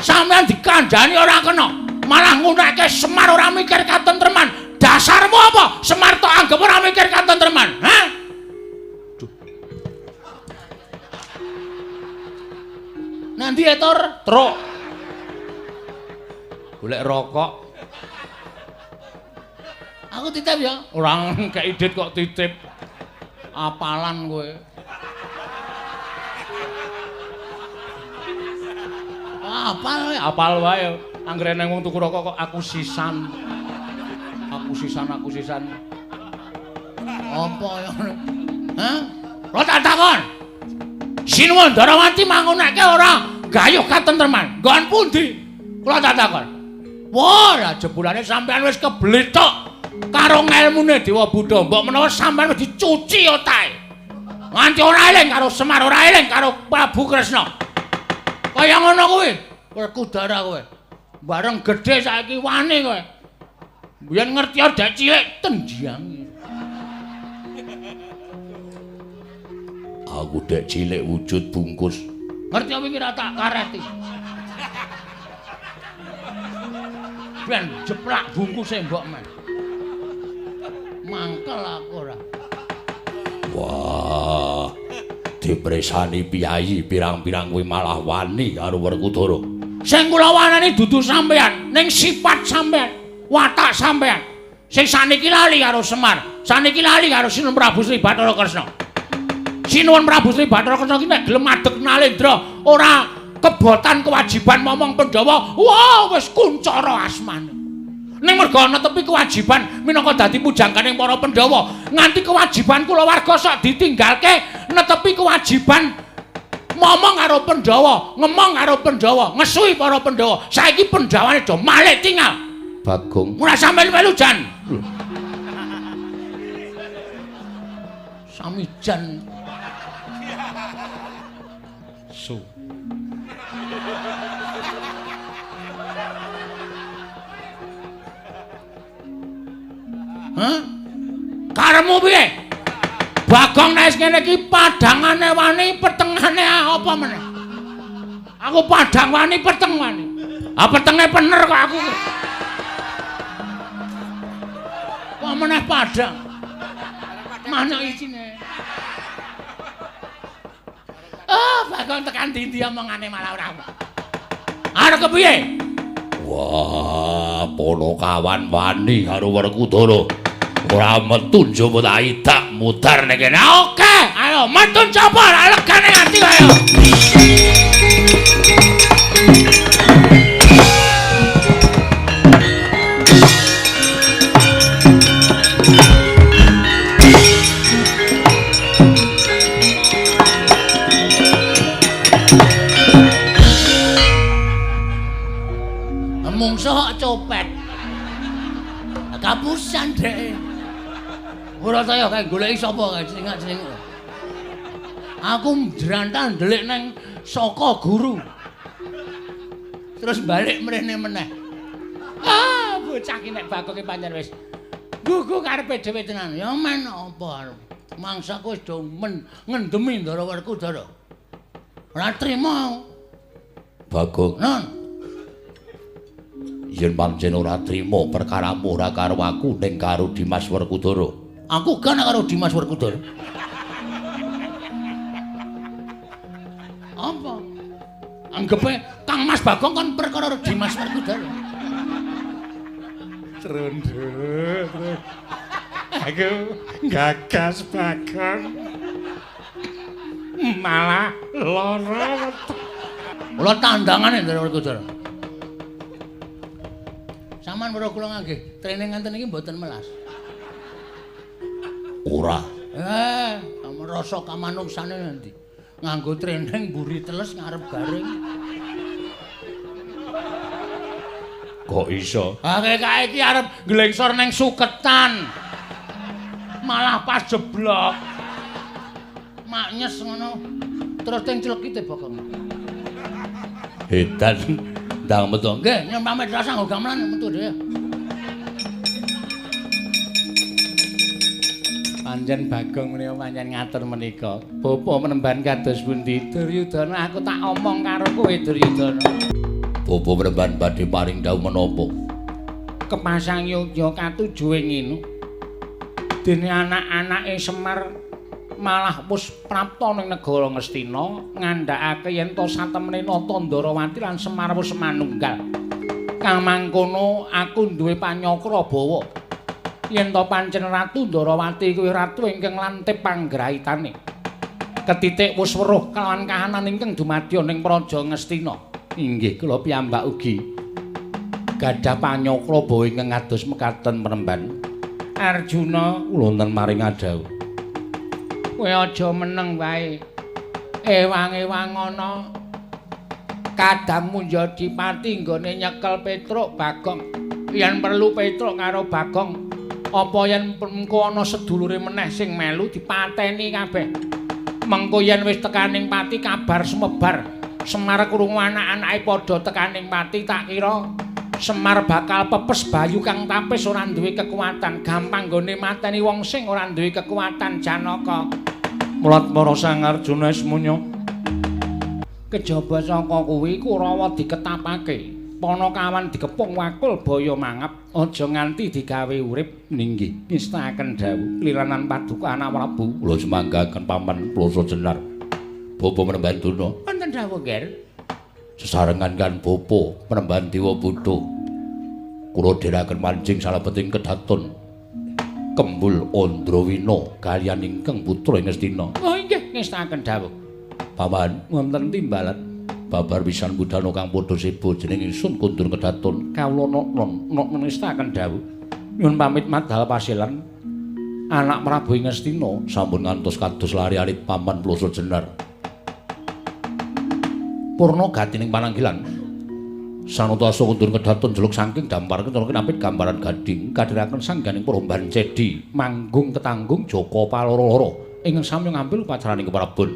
Sampeyan dikandhani ora kena. Malah ngunekke Semar ora mikir katentreman. Dasarmu apa? Semar tok anggep ora mikir katentreman. Hah? Duh. Nanti ya, Tor? Truk. Golek rokok. Aku titip ya. Ora kei dit kok titip. Apalan kowe. Apal wae, apal wae. Anggere nang wong tuku rokok kok aku sisan. Aku sisan, aku sisan. Apa ya? Hah? Lo tak takon. Sinuwun Ndarawati mangunake ora gayuh katentreman. Nggon pundi? Kula tak takon. Wah, lah jebulane sampean wis keblethok karo ngelmune Dewa Buddha. Mbok menawa sampean wis dicuci otake. Nganti ora eling karo Semar, ora eling karo Prabu Kresna. Kaya ngono kuwi, Werkudara kowe. Bareng gedhe saiki wani kowe. Biyen ngerti dek cilik tendiange. Aku dek cilik wujud bungkus. Ngerti apa iki ra tak kareti. Ben jeplak bungkuse mbok men. Mangkel aku ora. Wah, dipresani piyayi pirang-pirang kuwi malah wani karo Werkudara. Sing kula wanani dudu sampean, ning sifat sampean, watak sampean. Sing saniki lali karo Semar, saniki lali karo Sinuwun Prabu Sri Bathara Kresna. Sinuwun Prabu Sri Bathara Kresna ki nek gelem madeg nalendra, ora kebotan kewajiban momong Pandhawa, wah wis kuncara asmane. Ning merga netepi kewajiban minangka dadi pujangganing para Pandhawa, nganti kewajiban kulawarga sok ditinggalke netepi kewajiban momong karo Pandhawa, ngemong karo Pandhawa, ngesui para Pandhawa. Saiki Pandhawane do malih tinggal. Bagong ora sampe melu jan. Sami jan. Su. Hah? Karepmu piye? Bagong nek ngene iki padhangane wani, petengane apa meneh? Aku padhang wani, peteng wani. Ah petenge pener kok aku. Kok meneh padhang? Mana isine? Ah, Bagong tekan ndi-ndi omongane malah ora. Arep kepiye? Wah, Ponokawan wani karo Werkudara. Ora metu njaba tak idak mudar ning kene. Oke, ayo metu njaba legane ati ayo. Mungsuh kok copet. Kapusan dhek. Ora ta ya kae goleki sapa kae celingak-celinguk. Aku jrantan ndelik nang saka guru. Terus balik mrene meneh. Ah, bocah ki nek bakoke pancen wis gugu karepe dhewe tenan. Ya men apa arep. Mangsaku wis do ngendemi Ndara Werkudara. Ora trima. Bagong. Non. Yen pancen ora trima perkaramu ora karo aku ning karo Dimas Werkudara. Aku gak karo Dimas Werkudara. Apa? Anggepe Kang Mas Bagong kon perkara Dimas Werkudara. Trunduk. Aku gagas Bagong. Malah lara. Kula tandangane Ndara Werkudara. Saman weruh kula nggih, training ngenten iki mboten melas. Ora. Rasa kamanungsane nanti. Nganggo training mburi teles ngarep garing. Kok iso? Ha kae iki arep nglengsor ning suketan. Malah pas jeblok. Maknyes ngono. Terus teng clekite bokong. Edan ndang metu. Nggih, nyun pamit rasa nggo gamelan metu dhewe. Pancen Bagong menika pancen ngatur menika. Bapa menemban kados pundi? Duryudana, aku tak omong karo kowe Duryudana. Bapa menemban badhe paring dawuh menapa? Kepasang yogya katuju ing ngene. Dene anak-anake Semar malah wis prapta ning negara Ngastina ngandhakake yen to satemene Nata Ndarawati lan Semar wis manunggal. Kang mangkono aku duwe panyakra bawa yen to pancen Ratu Ndarawati kuwi ratu ingkang lantip panggraitane. Ketitik wis weruh kelawan kahanan ingkang dumadya ning Praja Ngastina. Inggih kula piyambak ugi gadah panyakra bawa ingkang kados mekaten penemban. Arjuna, kula wonten maring adhawuh. Kowe aja meneng wae. Ewang-ewang ana kadang Munjadipati nggone nyekel Petruk Bagong. Yen perlu Petruk karo Bagong, apa yen mengko ana sedulure meneh sing melu dipateni kabeh. Mengko yen wis tekaning pati kabar sumebar, Semar krungu anak-anake padha tekaning pati, tak kira Semar bakal pepes bayu kang tapis ora duwe kekuatan, gampang nggone mateni wong sing ora duwe kekuatan Janaka. Mulat para Sang Arjuna semuanya. Kejaba saka kuwi Kurawa diketapake, Panakawan dikepung wakul baya mangap, aja nganti digawe urip. Ninggih ngestakaken dawuh kliranan paduka anak Prabu. Kula sumanggaken paman Ploso Jenar. Bapa menemban Duna. Wonten dawuh, Ger. Sesarengan kan bapa penemban Dewa Buddha. Kula dherekaken mancing salebeting kedaton Kembul Andrawina kaliyan ingkang putra Ngastina. Oh inggih ngestakaken dawuh. Paman wonten timbalan babar pisan budana kang padha seba jeneng ingsun kundur kedaton. Kawula noknon noknon ngestakaken dawuh. Nyuwun pamit madal pasilan anak Prabu Ngastina sampun ngantos kados lari alit paman Ploso Jenar. Purna gatining pananggilan sanata asa kundur kedaton jeluk saking dampar kecara kinapit gambaran gading kadhiraken sangganing peromban cedi manggung ketanggung Jaka Paloro-loro ingkang sami ngambil upacaraning keprabon.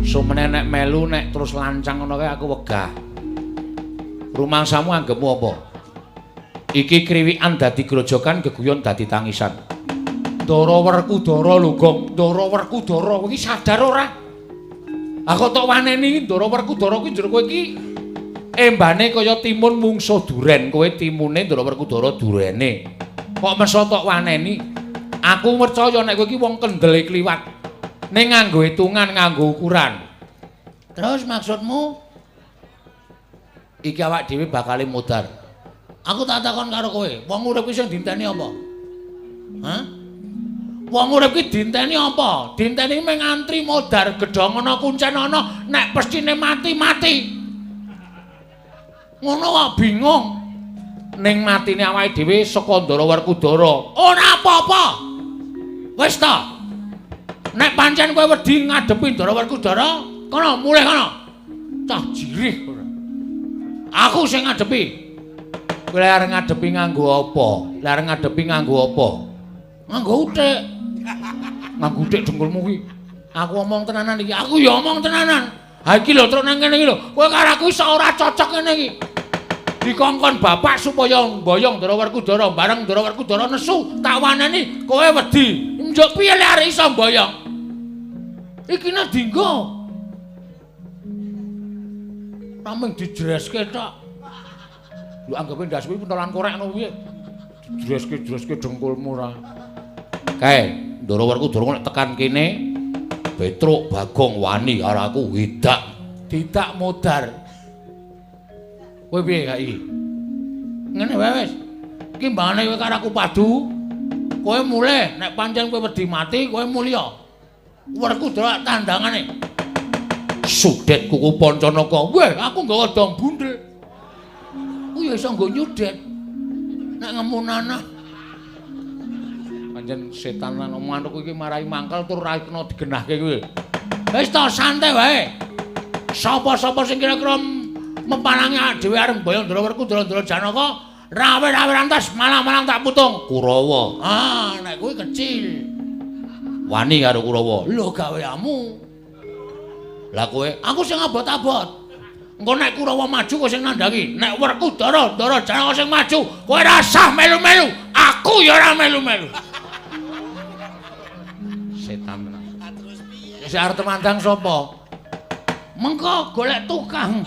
Sumene nek melu nek terus lancang ngono kae aku wegah. Rumangsamu anggepmu apa? Iki kriwikan dadi grojogan, geguyon dadi tangisan. Ndara Werkudara lho, Gong. Ndara Werkudara kowe iki sadar ora? Aku tok waneni Ndara Werkudara kuwi njero kowe iki embane kaya timun mungsuh duren, kowe timune Ndara Werkudara durene. Kok meso tok waneni? Aku percaya nek kowe iki wong kendele kliwat. Ning nganggo hitungan, nganggo ukuran. Terus maksudmu? Iki awak dhewe bakale modar. Aku tak takon karo kowe, wong urip ki sing dinteni apa? Hah? Wong urip ki dinteni apa? Dinteni mung ngantri modar gedhong ana kuncen ana, nek pestine mati-mati. Ngono kok bingung. Ning matine awake dhewe saka Ndara Werkudara. Ora apa-apa. Wis ta. Nek pancen kowe wedi ngadepi Ndara Werkudara, kono mulih kono. Cah jirih ora. Aku sing ngadepi. Kowe arep ngadepi nganggo apa? Lah arep ngadepi nganggo apa? Nganggo uthik. Nganggo uthik dengkulmu kuwi. Aku omong tenanan iki. Aku ya omong tenanan. Ha iki lho truk nang kene iki lho. Kowe karo aku iso ora cocok ngene iki. Dikongkon bapak supaya mboyong Ndara Werkudara, bareng Ndara Werkudara nesu, tak waneni kowe wedi. Njuk piye lek arek iso mboyong? Iki nek dinggo. Namung dijreske tok. Lho anggape ndas kuwi pentolan korek ngono piye? Dijreske-jreske dengkulmu ora. Kae, Ndara Werkudara nek tekan kene Petruk Bagong wani karo aku widak, didak modar. Kowe piye gak iki? Ngene wae wis. Iki mbangane kowe karo aku padu. Kowe mulih nek pancen kowe wedi mati, kowe mulya. Werkudara tandangane. Sudet kuku Pancanaka. Weh, aku nggawa dong bundel. Ku ya iso nggo nyudet. Nek ngemunana. Pancen setan lan omongan iki marai mangkel tur ra kena digenahke kuwi. Wis to santai wae. Sapa-sapa sing kira-kira mepalangi dhewe arep mboyong Ndara Werkudara Ndara Janaka, rawe-rawe rantas malang-malang tak putung. Kurawa. Ah, nek kuwi kecil. Wani karo Kurawa. Lho gaweamu. Lah kowe, aku sing abot-abot. Engko nek Kurawa maju kowe sing nandhangi. Nek Werkudara, Ndara Janaka sing maju, kowe ora sah melu-melu. Aku ya ora melu-melu. Setan tenan. Sing arep temandang sapa? Mengko golek tukang.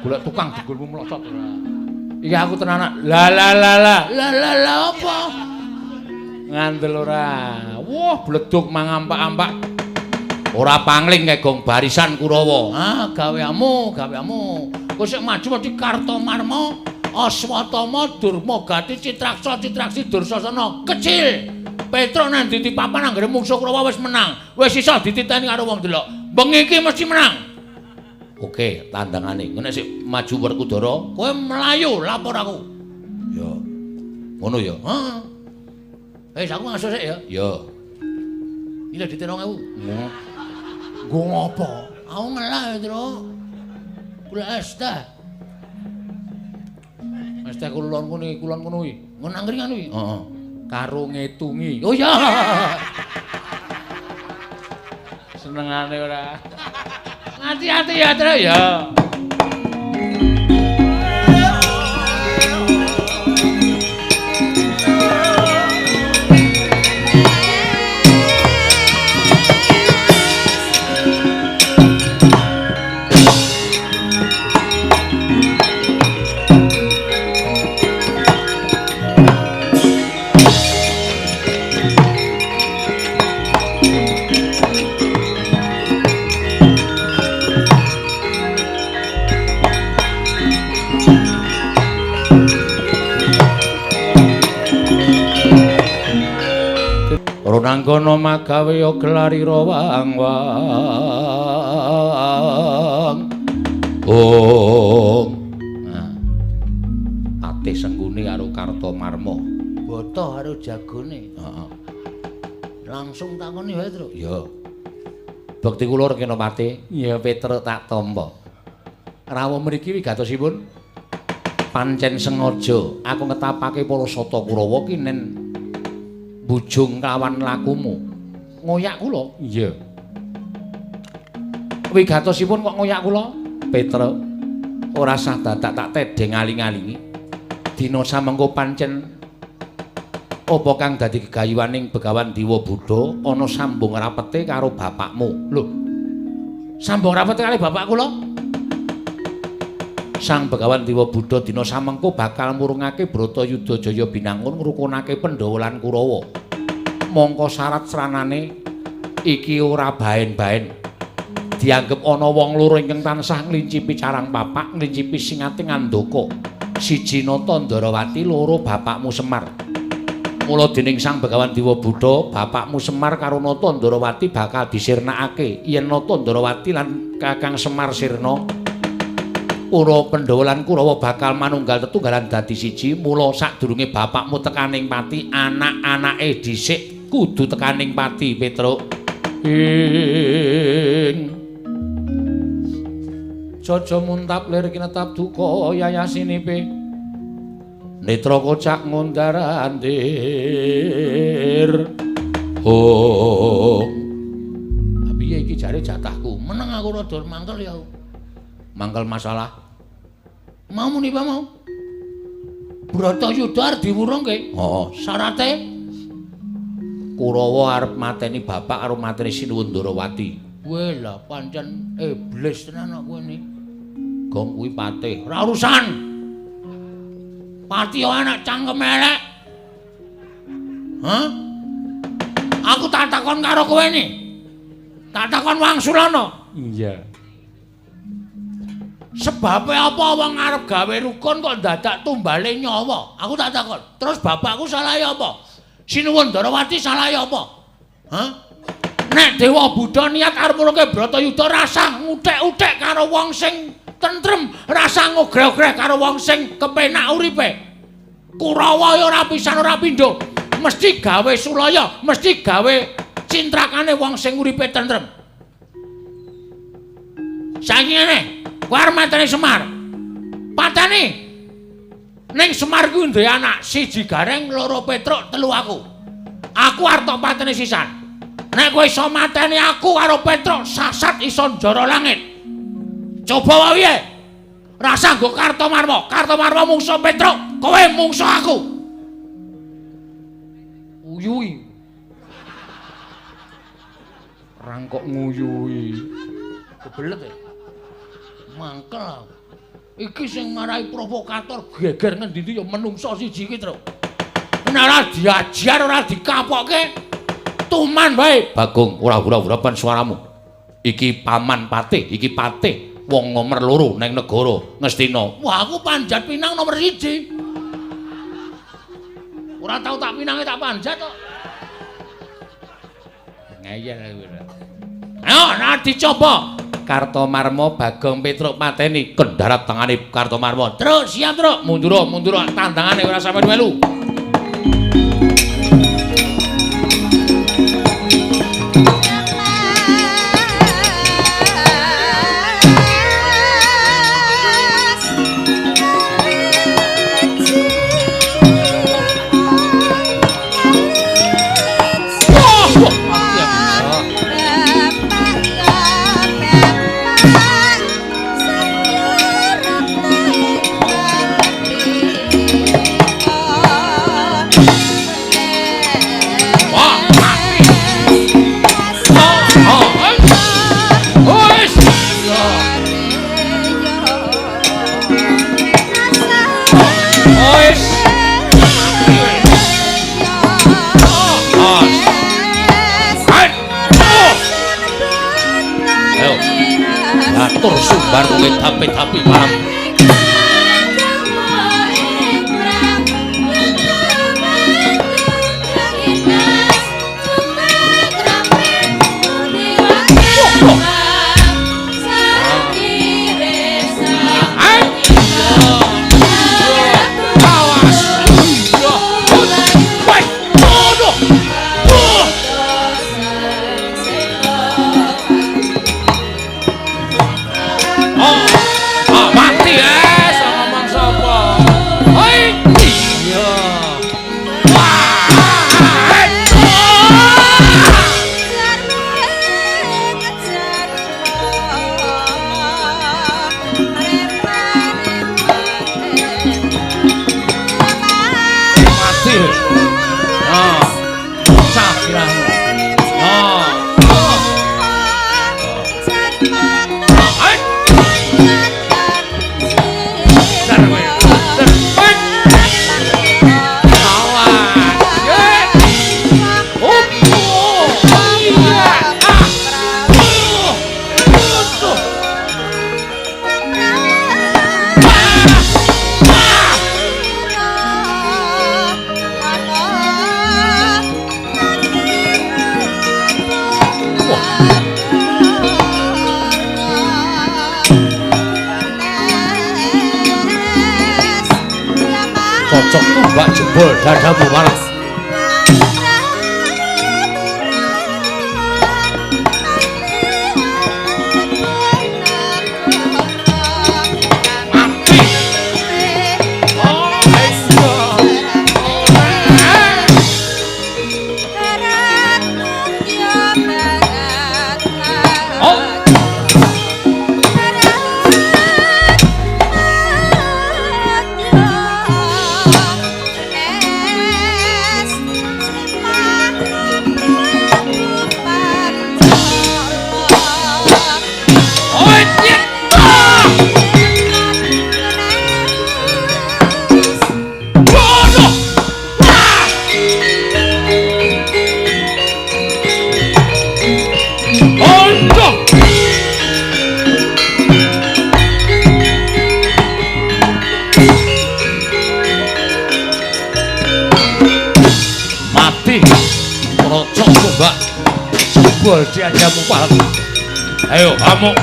Golek tukang dengkulmu mlocot ora. Iki aku tenanan. La la la la. La la la apa? Ngandel ora. Wah, bledug mangampak-ampak. Ora pangling kegong barisan Kurawa. Ah, gaweamu, gaweamu. Kowe sik maju mesti Kartomarma, Aswatama, Durmagati, Citraksa, Citraksi, Dursasana. Kecil. Petruk nang ndi papan anggere mungsuh Kurawa wis menang. Wis iso dititeni karo wong delok. Bengi iki mesti menang. Oke, tandangane. Nek sik maju Werkudara, kowe mlayu lapor aku. Ya. Ngono ya. Heeh. Wis aku ngaso sik ya. Ya. Iki lho dite 2000. Nggo ngopo? Aku ngelah, Truk. Golek es teh. Es teh kulon kono iki, kulon kono iki. Ngono angkringan kuwi. Heeh. Karo ngetungi. Oh iya. Senengane ora. Hati-hati ya, Truk ya. Ronanggono magawe ya gelarira wang-wang. Ong. Nah. Patih Sengguni karo Kartomarma. Boto karo jagone. Heeh. Langsung takoni wae, Truk. Ya. Bekti kula Rekena Patih. Ya Petruk tak tampa. Rawuh mriki wigatosipun pancen sengaja aku ngetapake para sata Kurawa ki nen bujung kawan lakumu. Ngoyak kula? Iya. Wigatosipun kok ngoyak kula? Petruk, ora sah dadak tak tedheng aling-alingi. Dina samengko pancen apa kang dadi gegayuhaning Begawan Dewa Buddha ana sambung rapete karo bapakmu. Lho. Sambung rapete karo bapak kula? Sang Begawan Dewa Buddha dina samengko bakal murungake Bratayuda Jaya Binangun ngrukunake Pandhawa lan Kurawa. Mongko syarat sranane iki ora baen-baen. Dianggep ana wong loro ingkang tansah nglincipi carang papak, nglincipi singate ngandaka. Siji Nata Ndarawati, loro bapakmu Semar. Mula dening Sang Begawan Dewa Buddha, bapakmu Semar karo Nata Ndarawati bakal disirnakake. Yen Nata Ndarawati lan Kakang Semar sirna, para Pandhawa lan Kurawa bakal manunggal tetunggalan dadi siji. Mula sadurunge bapakmu tekaning pati, anak-anake dhisik kudu tekaning pati, Petruk. Ing Jaja muntap lir kinetap duka yayasinipe netra kocak ngundar-andir. Oh. Piye iki jare jatahku? Meneng aku rada mangkel ya. Mangkel masalah. Mau muni apa mau? Bratayuda arep diwurungke. Heeh, syarate Kurawa arep mateni bapak karo mateni Sinuwun Ndarawati. Kowe lah pancen iblis tenan kok kowe ni. Gong kuwi patih. Ora urusan. Pati anak cangkem elek. Hah? Aku tak takon karo kowe ni. Tak takon wangsulana. Iya. Sebabe apa wong arep gawe rukun kok dadak tumbale nyawa? Aku tak takon. Terus bapakku salahe apa? Sinuwun Ndarawati salahe apa? Hah? Nek Dewa Buddha niat arep murungke Bratayuda rasah nguthek-uthek karo wong sing tentrem, rasah ngogreh-ogreh karo wong sing kepenak uripe. Kurawa ya ora pisan ora pindho, mesti gawe sulaya, mesti gawe cintrakane wong sing uripe tentrem. Saiki ngene, kowe arep mateni Semar. Pateni. Ning Semar kuwi duwe anak, siji Gareng, loro Petruk, telu aku. Aku arep tok pateni sisan. Nek kowe iso mateni aku karo Petruk, sasat iso njara langit. Coba wae piye? Rasa nggo Kartomarma, Kartomarma mungsuh Petruk, kowe mungsuh aku. Uyui. Rangkok nguyui. Kebelet ya. Mangkel. Iki sing marai provokator geger ngendi-endi ya menungso siji iki, Truk. Nek ora diajar, ora dikapokke, tuman wae. Bagong, ora ura-urapan suaramu. Iki paman patih, iki patih wong nomor 2 neng negara Ngastina. Wah, aku panjat pinang nomor 1. Ora tau tak pinange tak panjat kok. Ngeyel aku. Ayo, nah dicoba. Kartomarma Bagong Petruk mateni kendharat tangane Kartomarma. Truk, siap, Truk. Mundur, mundur tandangane ora sampe melu. Atur sumbar kowe tapi-tapi malam. Cocok tumbak jebol dadamu malah. Mati. Oh. Jebol diajamu paham. Ayo amuk.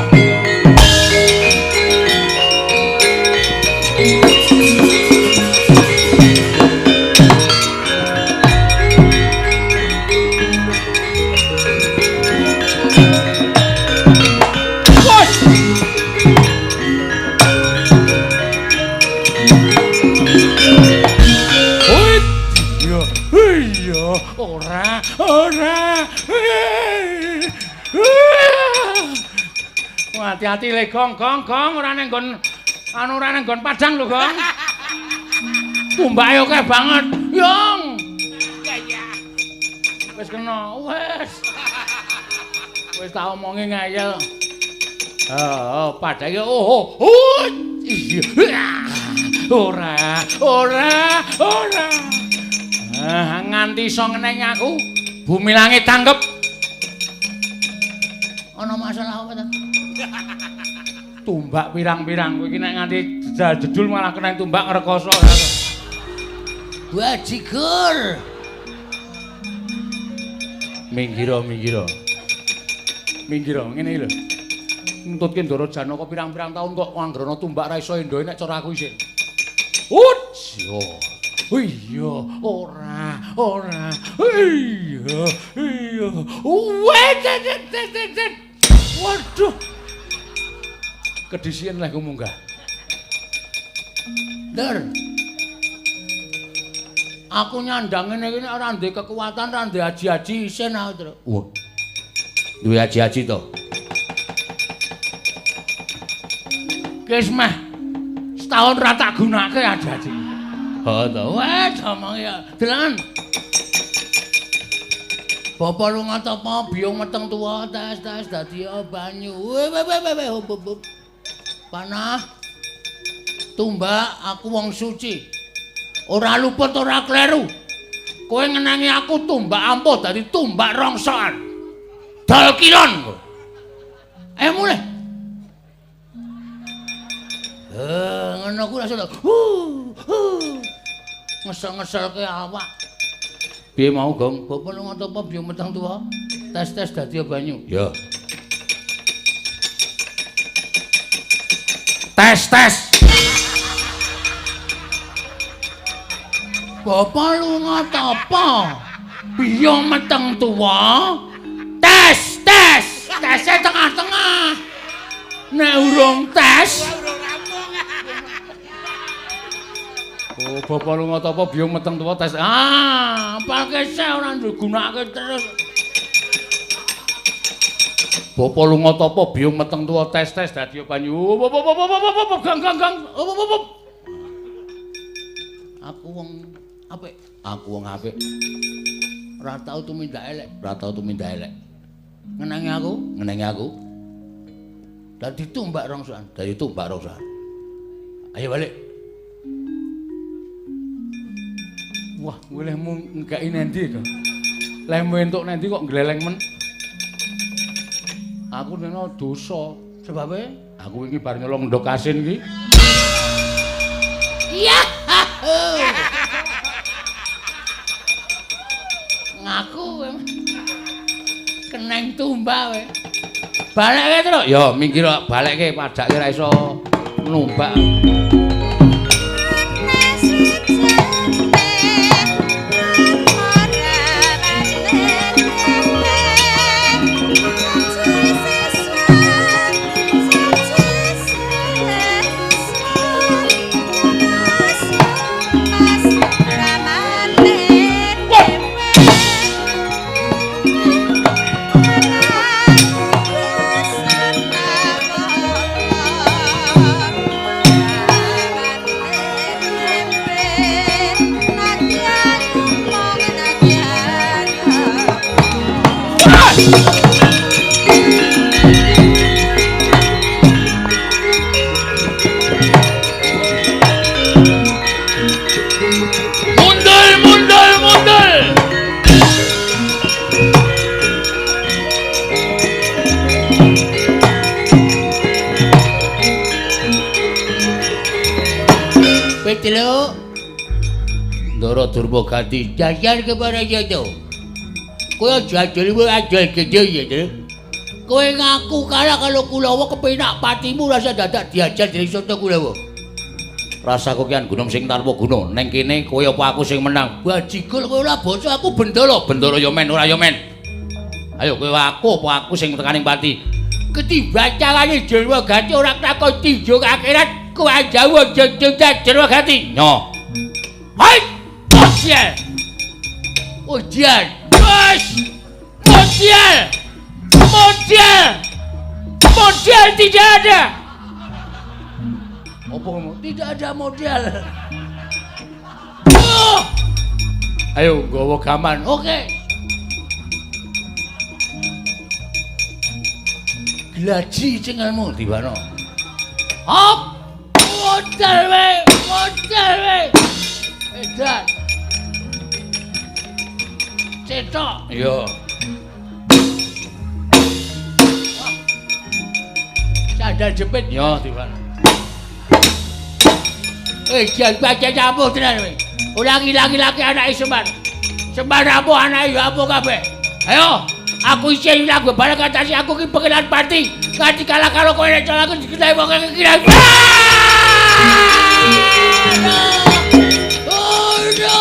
Iya, iya, ora, ora. Hati-hati le gong gong gong ora nang nggon anu ora nang nggon padang lho gong. Tumbake akeh banget. Yong. Wis kena, wis. Wis tak omongi ngeyel. Heeh, padake oh oh. Iya. Ora, ora, ora. Ah, nganti iso ngenengi aku, bumi langit tanggep. Ana masalah apa ta? Tumbak pirang-pirang kowe iki nek nganti jedul malah kena tumbak ngrekoso. Bajigur. Minggiro, minggiro. Minggiro, ngene iki lho. Ngentutke Ndara Janaka pirang-pirang taun kok anggrana tumbak ra iso endohe nek cara aku isih. Ut, yo. Iya, ora, ora. Iya, iya. Wet. Waduh. Kedisian leh ku munggah. Ndar. Aku nyandang ngene iki nek ora ndek kekuatan, ora ndek aji-aji isin aku, Tru. Wah. Duwe aji-aji to? Wis meh setahun ra tak gunake aji-aji. Ha to. Wes omong ya. Delengen. Bapa lunga tapa biyung meteng tuwa tes-tes dadi banyu. We we we we hub. Panah. Tumbak aku wong suci. Ora luput ora kleru. Kowe ngenangi aku tumbak ampuh dadi tumbak rongsokan. Dol kilon kowe. Ayo mulih. Ngono kuwi rasa ngesel-ngeselke awak. Piye mau, Gong? Bapa lunga tapa biyung meteng tuwa? Tes-tes dadi banyu. Ya. Tes, tes. Bapa lunga tapa? Biyung meteng tuwa? Tes, tes. Tese tengah-tengah. Nek urung tes. Oh, bapa lunga tapa biyung meteng tuwa tes. Ah, apalke seh ora digunakake terus. Bapa lunga tapa biyung meteng tuwa tes tes dadi banyu. Gang gang gang. Aku wong apik. Aku wong apik. Ora tau tumindak elek. Ora tau tumindak elek. Ngenangi aku, ngenangi aku. Dadi tumbak rongsokan. Dadi tumbak rongsokan. Ayo balik. Wah, kowe lehmu nggaiki nendi to? Lehmu entuk nendi kok gleleng men? Aku neno dosa. Sebabe aku iki bar nyolong ndok asin iki. Iya. Ngaku kowe. Keneng tumbak kowe. Balekke, Truk. Ya, minggir kok balekke padake ra iso numbak. Telu Ndara Durmagati jajan kepada jodo. Kowe jajal kowe ajal gede ya, Telu. Kowe ngaku kalah kalau Kulawa kepenak patimu rasa dadak diajar dening Sata Kulawa. Rasa kokian gunung sing tanpa guna. Neng kene kowe apa aku sing menang? Bajigul kowe ora basa aku bendala. Bendara ya men ora ya men. Ayo kowe aku apa aku sing tekaning pati? Ketimbang carane Durmagati ora takon tinju akhirat. Kuwi Jawa jejeng Durmagati. Nyo. Hai! Bosial. Ujian. Bos. Bosial. Bosial. Modal tidak ada. Apa ngomong? Tidak ada modal. Oh. Ayo nggawa gaman. Oke. Glaji cengelmu diwano. Hop. Modal we, modal we. Edan. Cetok. Iya. Sandal jepit ya diwano. Jan baca campur tenan kowe. Ora ngilang-ilangke anake Semar. Semar apa anake ya apa kabeh. Ayo, aku isih lagu bareng ngatasi aku ki pengenan pati. Nganti kalah karo kowe nek aku dikenai wong iki. Oh no.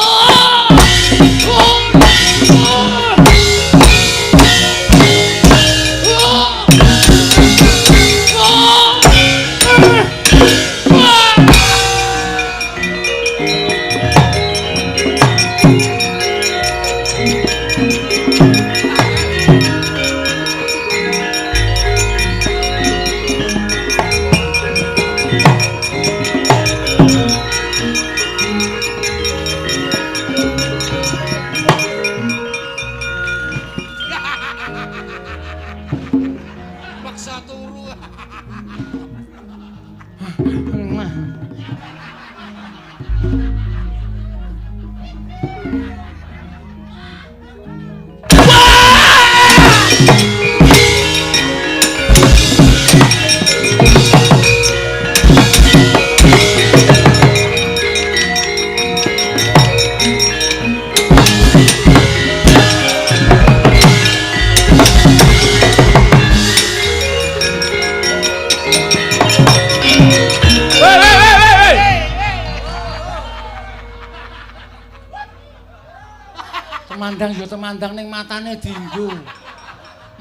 Temandang yo temandang ning matane dinggo.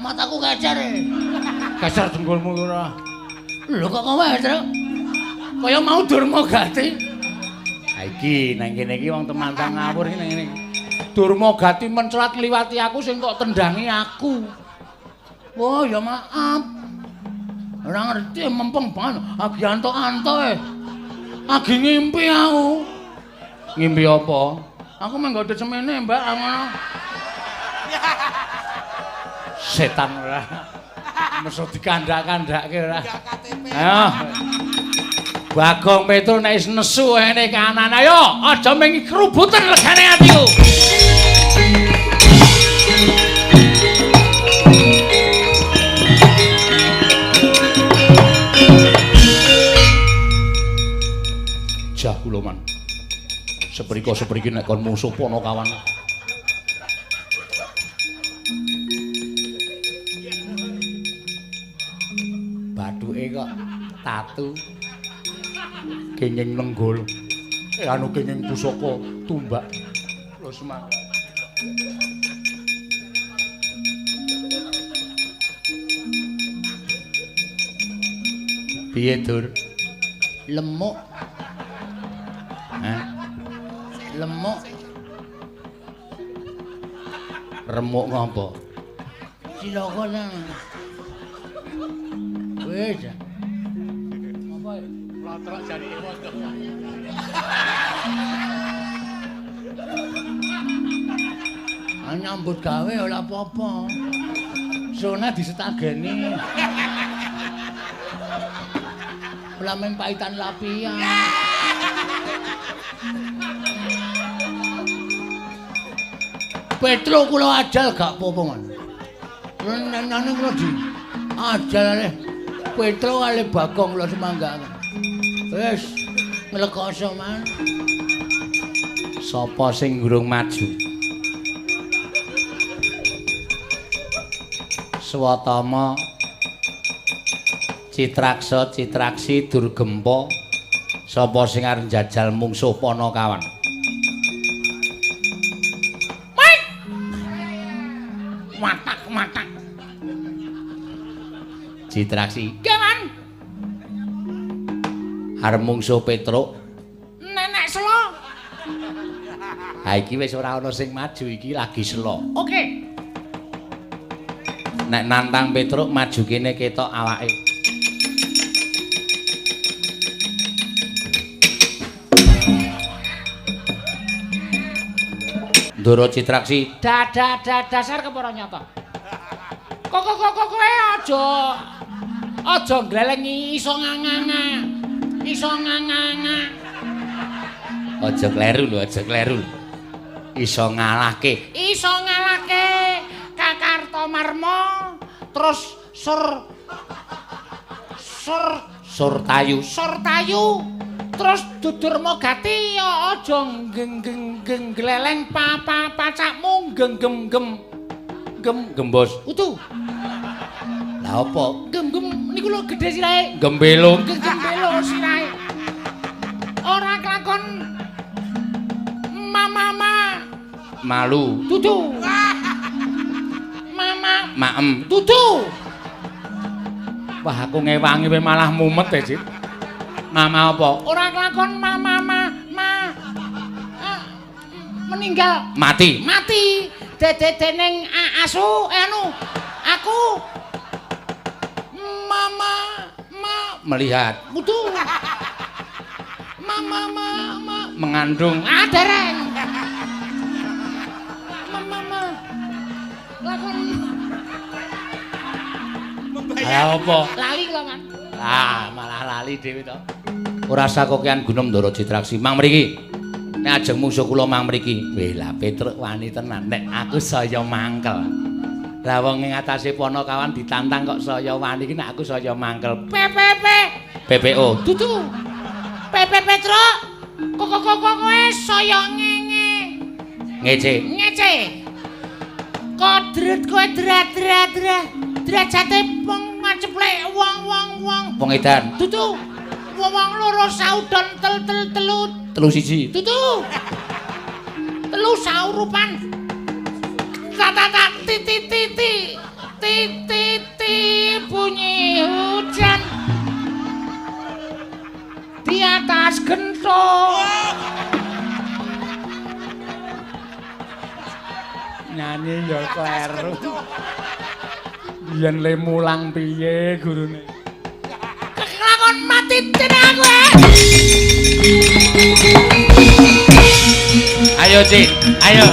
Mataku kecer e. Kecer dengkulmu ora. Lho kok kowe, Truk? Kaya mau Durma Gati. Ha iki nang kene iki wong temandang ngawur iki nang kene. Durma Gati mencrat ngliwati aku sing kok tendangi aku. Wah, ya maaf. Ora ngerti mempeng banget. Agi antok-antok e. Agi ngimpi aku. Ngimpi apa? Aku menggodhe semene, Mbak, ngono. Setan ora. Meso dikandak-kandake ora. Ayo. Bagong Petro nek wis nesu ngene kanan ayo aja mung krubuten legane atiku. Jah kula man. Seprika sepriki nek kon mungsuh Panakawan. Bathuke kok tatu. Kenging nenggol. Anu kenging pusaka tumbak. Lho semangat. Piye, Dur? Lemuk. Hah? Lemuk. Remuk ngopo? Cilaka ta. Wis. Apa? Lotrok jarike wodok. Nyambut gawe ora apa-apa. Sona disetageni. Ora men paitan lapian. Petro kula ajal gak apa-apa, Man. Nane kula di ajal ale. Petro ale Bagong kula semangga. Wis nglekoso, Man. Sapa sing ngurung maju? Swatama Citraksa Citraksi Durgempa sapa sing arep njajal mungsuh Panakawan? Watak-watak. Citraksi. Nggih, Man. Arep mungsuh Petruk. Nenek selo. Ha iki wis ora ana sing maju iki lagi selo. Oke. Nek nantang Petruk maju kene ketok awake. Ndara Citraksi, dasar kepara nyata. Kok kowe aja nglelengi iso nganganga. Iso nganganga. Aja kleru lho, aja kleru. Iso ngalahke. Iso ngalahke Kakartomarma terus sur sur Surtayu. Surtayu terus Dudurma Gati aja geng gleleng pa pacakmu geng gem gem gem gembos. Utuh. Lah apa? Gem gem niku lho gedhe sirahe. Gembelo. Gembelo sirahe. Ora kelakon mama malu. Dudu. Mama maem. Dudu. Wah aku ngewangi kowe malah mumet e, Cit. Mama apa? Ora kelakon mama ma meninggal. Mati. Mati. Dede ning asu anu aku mama ma melihat. Dudu. Mama ma mengandung. Ah dereng. Mama ma lakon. Lah apa? Lali kula, Mas. Ah, malah lali dhewe to. Ora usah kokean gunem Ndara Citraksi. Mang mriki. Nek ajeng mungsuh kula mang mriki. Weh lah Petruk wani tenan. Nek aku saya mangkel. Lah wong ing atase Panakawan ditantang kok saya wani iki nek aku saya mangkel. PPP PPO. Dudu. PP Petruk. Kok kowe saya ngenge. Ngece. Ngece. Kodret kowe drat-drat. Derajate wong ngaceplek wong. Wong edan. Dudu. Wong loro saudon tel tel telu. Telu siji. Dudu. Telu saurupan. Ta ta ta ti ti ti ti ti ti ti bunyi hujan. Di atas gentong. Nyanyi ya kleru. Yen le mulang piye gurune? Kelakon mati jeneng aku. Ayo, Cik, ayo.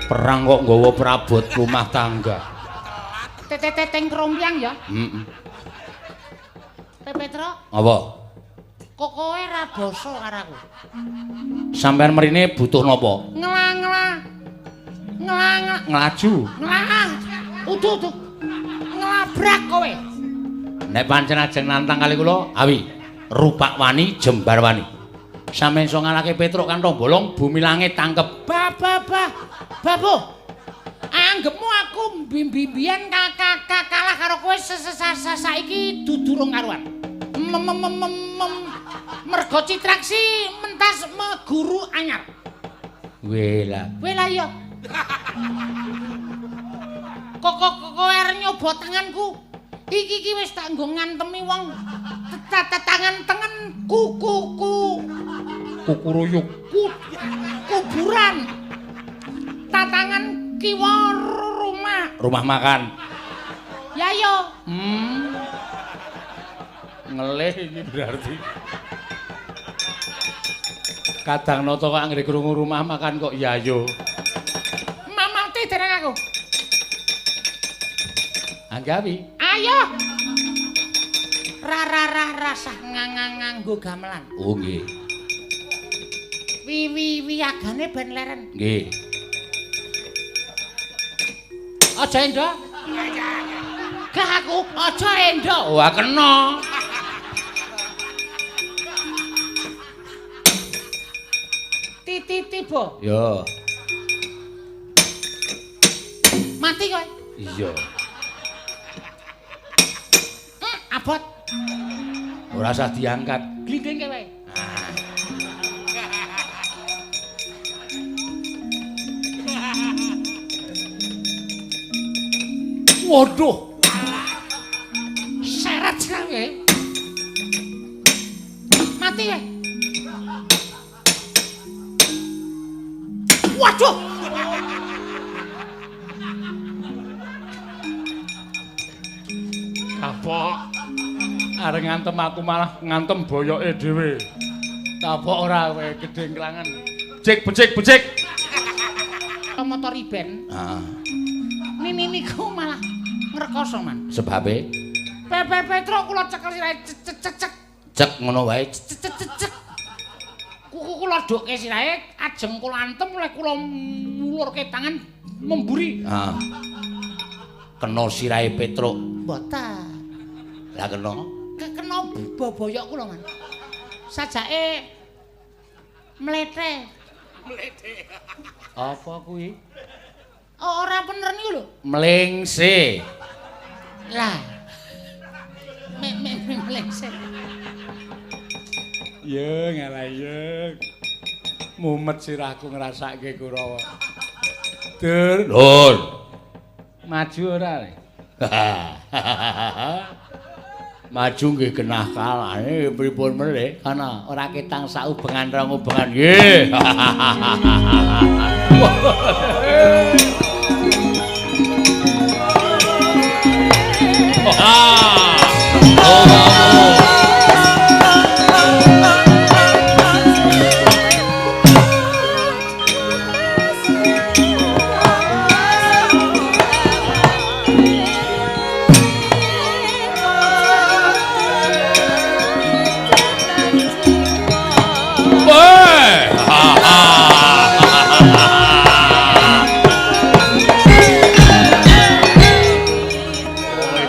Perang kok nggawa perabot rumah tangga. Teteteng krombyang ya? Heeh. Petro. Apa? Kok kowe ora basa karo aku? Sampeyan mrene butuh napa? Ngela-ngela. Ngela-ngela. Nglaju. Ngela. Udu udu. Nglabrak kowe. Nek pancen ajeng nantang kali kula, awi. Rupak wani, jembar wani. Sampeyan iso ngalahke Petruk kantong bolong, bumi langit tangkep. Ba ba ba. Babu. Anggepmu aku mbimbian kalah karo kowe saiki dudurung karuan. Mergo Citraksi mentas meguru anyar. Weh lah. Weh lah iya. Kok kowe arep nyoba tanganku? Iki iki wis tak nggo ngantemi wong. Tangan tengen kukuku. Kukuruyuk. Kuburan. Tatangan kiwa rumah. Rumah makan. Ya yo. Ngelih iki berarti. Kadang nata kok anggere krungu rumah makan kok ya yo. Mamati dereng aku. Anggawi. Ayo. Ra ra ra rasah nganggo gamelan. Oh nggih. Wi wi wiyagane ben leren. Nggih. Aja endo. Gah aku aja endo. Wah kena. Titi tiba. Yo. Mati kowe. Iya. Abot. Ora usah diangkat. Glinding kowe. Waduh. Seret sirahe. Mati kowe. Waduh. Kapok. Arep ngantem aku malah ngantem boyoke dhewe. Kapok ora kowe gedhe nglangan. Becik becik becik. Motor iben. Heeh. Nini niku malah ngrekoso, Man. Sebabe? Pepe Petruk kula cekel sirahe cek cek cek. Cek ngono wae. Cek cek cek. Kuku kula dokke sirahe ajeng kula antem oleh kula mulurke tangan memburi. Heeh. Kena sirahe Petruk. Mboten. Lah kena? Kena boboyok kula, Man. Sajake mlete. Mlete. Apa kuwi? Ora bener niku lho. Mlengse. Lah. Me mlengse. Yo ngalah yo. Mumet sirahku ngrasake Kurawa. Dur. Lur. Maju ora? Maju nggih genah kalane pripun meneh? Kana ora ketang saubengan rong ubengan. Nggih.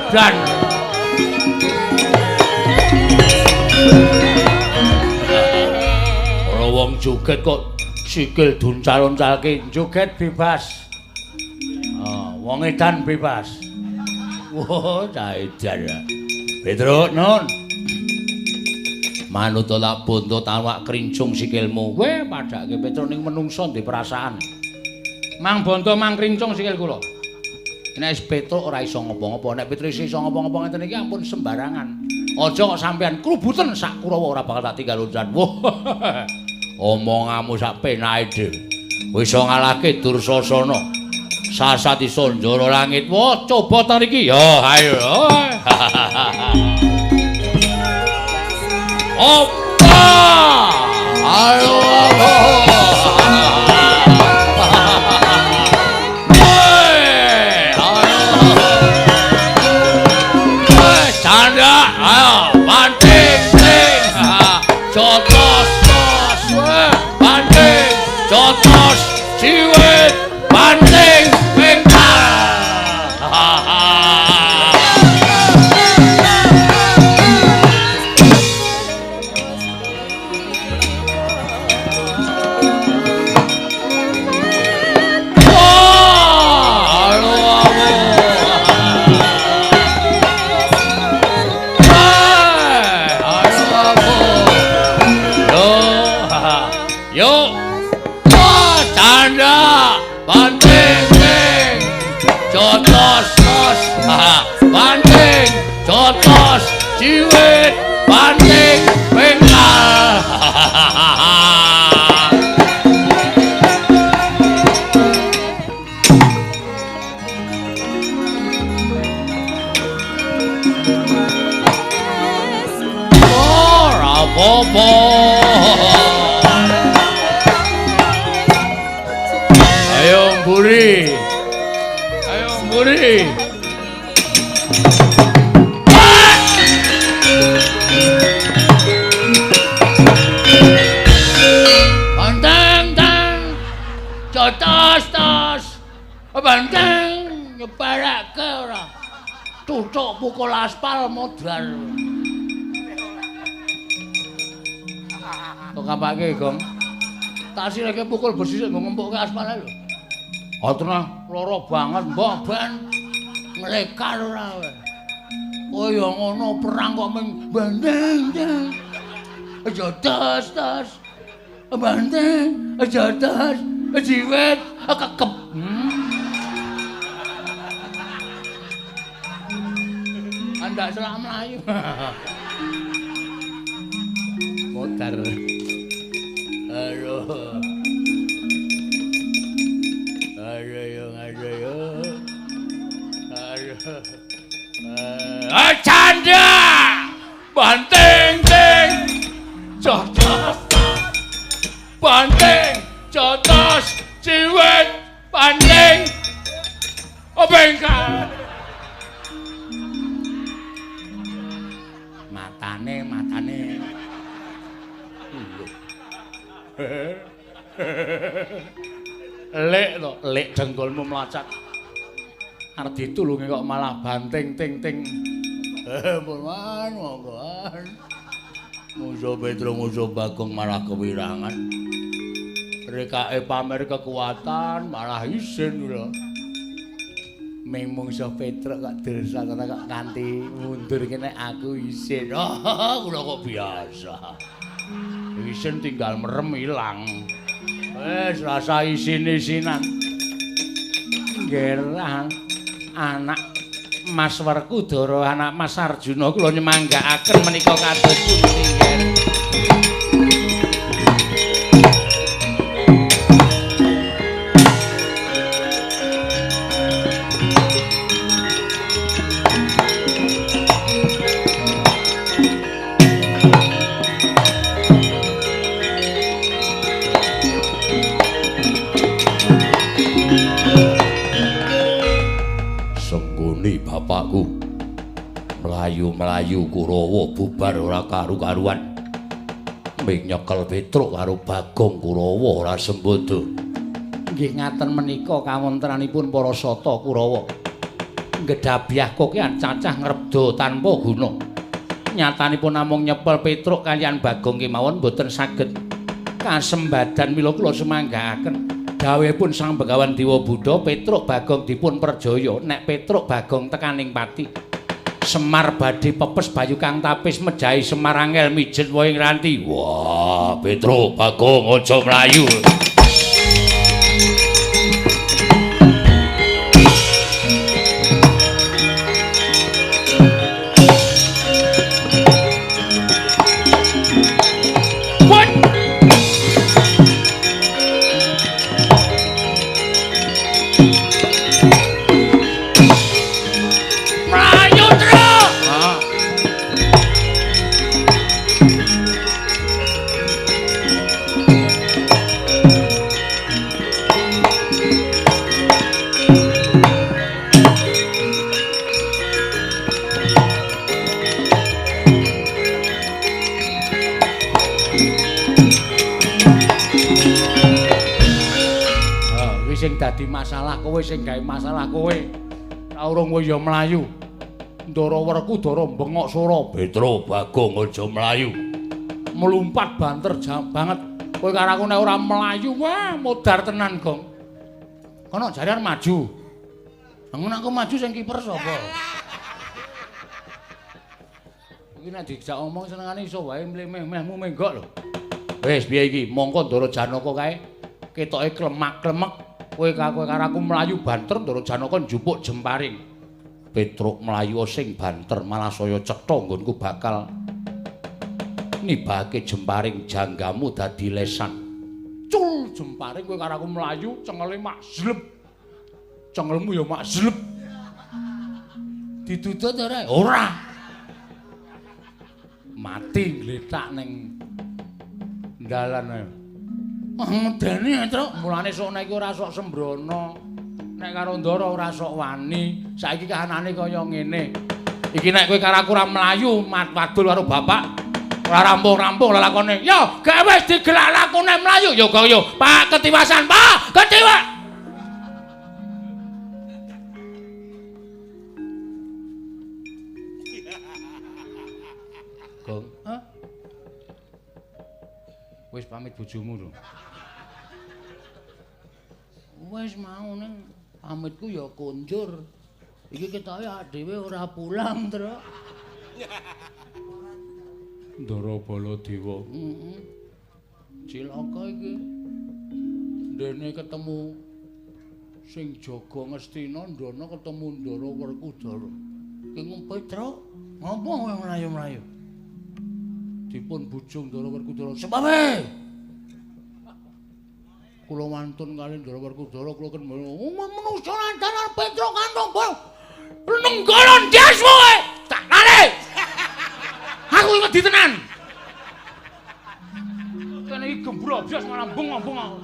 Dan ora wong joget kok sikil duncal-uncalke, joget bebas. Oh, wong edan bebas. Wah, cah edan. Petruk, nun. Manut lak buntut awak krincung sikilmu. Kowe padhake Petruk ning menungsa ndek perasaan. Mang bonto mang krincung sikil kula. Nek wis Petruk ora iso ngopo-ngopo, nek Petruk iso ngopo-ngopo ngeten iki ampun sembarangan. Aja kok sampean krubuten sak Kurawa ora bakal tak tinggal loncat. Wah. Omonganmu sak penake dhewe. Wis iso ngalahke Dursasana. Sasat iso njara langit. Wah, coba ta niki. Ya, ayo. Opa! Ayo. Ayo, banting, ting, jotos, tos, banting, jotos, ciwit, banting, pental. Banting, jotos, ciwit, banting, pengal. Ora apa-apa. Ayo mburi. Ayo mburi. Tos tos banteng nyebarake ora tutuk pukul aspal modar. Kok kapake, Gong? Tak sirake pukul besi sik nggo ngempukke aspal lho. Ha tenah lara banget, Mbok ben nglekar ora kowe. Kowe ya ngono perang kok ming banteng. Aja tos tos. Banteng, aja tos. Jiwet kekep. Ndak selak mlayu. Modar. Aduh. Aduh yo, aduh yo. Aduh. Ah, canda. Banting ting. Jotos. Banting, jotos, ciwet, banting. Obengkal. Matane, matane. Lek to, lek dengkulmu mlacat. Arep ditulungi kok malah banting ting ting. Purwan, monggo. Musuh Petruk, musuh Bagong malah kewirangan. Rekake pamer kekuatan malah isin lho. Ming mungsuh Petruk kok dirsakana kok nganti mundur kene aku isin. Oh, kula kok biasa. Isin tinggal merem ilang. Wis rasa isin-isinan. Nggih, anak Mas Werkudara, anak Mas Arjuna kula nyemanggaaken menika kados pundi nggih. Bapakku mlayu-mlayu Kurawa bubar ora karu-karuan. Ming nyekel Petruk karo Bagong Kurawa ora sembodo. Nggih ngaten menika kawontenanipun para sata Kurawa. Ngedhabyah kokean cacah ngrebda tanpa guna. Nyatanipun namung nyepel Petruk kaliyan Bagong kemawon boten saged kasembadan mila kula semanggaaken. Dawuhipun Sang Begawan Dewa Buddha, Petruk Bagong dipun perjaya nek Petruk Bagong tekaning pati. Semar badhe pepes bayu kang tapis mejahi Semar angel mijet wohing ranti. Wah, Petruk Bagong aja mlayu. Dadi masalah kowe sing gawe masalah kowe. Ora urung kowe ya mlayu. Ndara Werkudara bengok sora. Petruk Bagong aja mlayu. Melumpat banter banget. Kowe karo aku nek ora mlayu wah modar tenan, Gong. Kono jarian maju. Ngono aku maju sing kiper sapa? Iki nek dijak omong senengane iso wae mlemeh-mehmu menggok lho. Wis piye iki? Mongko Ndara Janaka kae ketoke klemak-klemek. Kowe karo aku mlayu banter Ndara Janaka njupuk jemparing. Petruk mlayu sing banter malah saya cetha nggonku bakal nibake jemparing janggamu dadi lesan. Cul jemparing kowe karo aku mlayu cengele mak zlep. Cengelmu ya mak zlep. Didudut ora? Ora. Mati ngletak ning dalan. Ngedeni, Truk. Mulane sok nek iki ora sok sembrono. Nek karo Ndara ora sok wani. Saiki kahanane kaya ngene. Iki nek kowe karo aku ora mlayu wadul karo bapak, ora rampung-rampung lelakone. Yo, gak wis digelak lakone mlayu. Yo kok yo, Pak ketiwasan, Pak, ketiwa. Gong. Hah? Wis pamit bojomu lho. Wis mau ning pamitku ya konjur. Iki ketoke awake dhewe ora pulang, Truk. Ndara Baladewa. Heeh. Cilaka iki. Ndene ketemu sing jaga Ngastina, ndono ketemu Ndara Werkudara. Ki Petruk, ngopo kowe mlayu-mlayu? Dipun bujung Ndara Werkudara. Sebabe. Kula wantun kali Ndara Werkudara kula ken menungsa lantaran Petruk kantong bol. Nenggala ndasmu kowe. Tak lali. Aku iki wedi tenan. Kene iki gembrobyos malah bengong-bengong aku.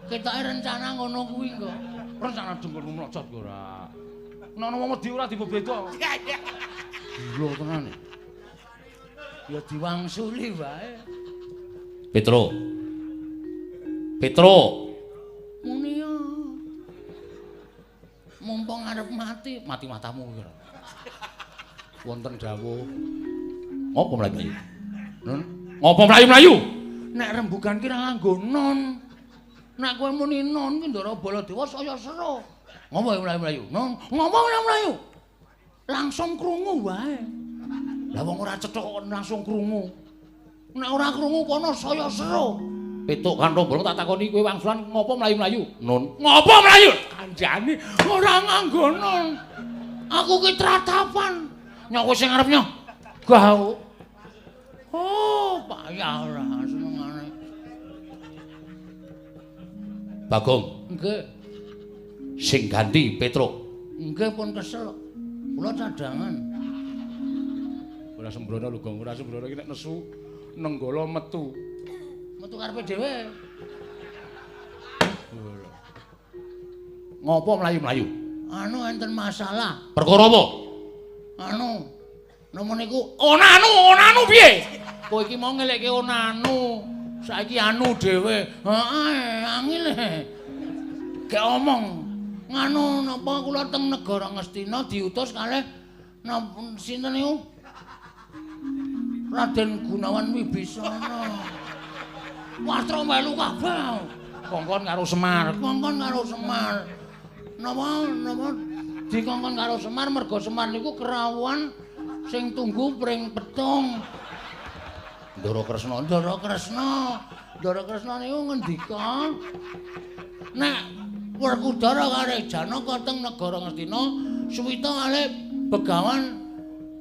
Ketoke rencana ngono kuwi kok. Rencana dengkulmu mlocot kok ora. Nek ana wong wedi ora dibebeda. Gila tenan. Ya diwangsuli wae. Petro. Petro. Muni ya. Mumpung arep mati, mati matamu iki. Wonten dawuh. Ngopo mlayu-mlayu? Nun, ngopo mlayu-mlayu? Nek rembugan ki ra nganggo non. Nek kowe muni non ki Ndara Baladewa saya sero. Ngopo mlayu-mlayu? Non, ngopo mlayu-mlayu? Langsung krungu wae. Lah wong ora cethok kok langsung krungu. Nek ora krungu kono saya sero. Petuk kanthong bolong tak takoni kowe wangsulan ngopo mlayu-mlayu? Nun, ngopo mlayu? Kandhane ora nganggo non. Aku ki tratapan. Nyawa sing arep nyoh. Gau. Oh, payah ora senengane. Bagong. Nggih. Sing ganti Petruk. Nggih pun kesel. Kula cadangan. Ora sembrono lho, Gong. Ora sembrono iki nek nesu nenggala metu. Metu karepe dhewe. Ngopo mlayu-mlayu? Anu enten masalah. Perkara apa? Anu napa niku onanu, onanu piye? Kowe iki mau ngelekke onanu. Saiki anu dhewe. Heeh, angel. Gek omong. Nganu napa kula teng negara Ngastina diutus kalih napa sinten niku? Raden Gunawan Wibisana. Wastra melu kabeh. Kongkon karo Semar, kongkon karo Semar. Napa napa dikongkon karo Semar merga Semar niku kerawuhan sing tunggu pring petung. Ndara Kresna, Ndara Kresna. Ndara Kresna niku ngendika nek Werkudara karo Janaka teng negara Ngastina suwita kalih Begawan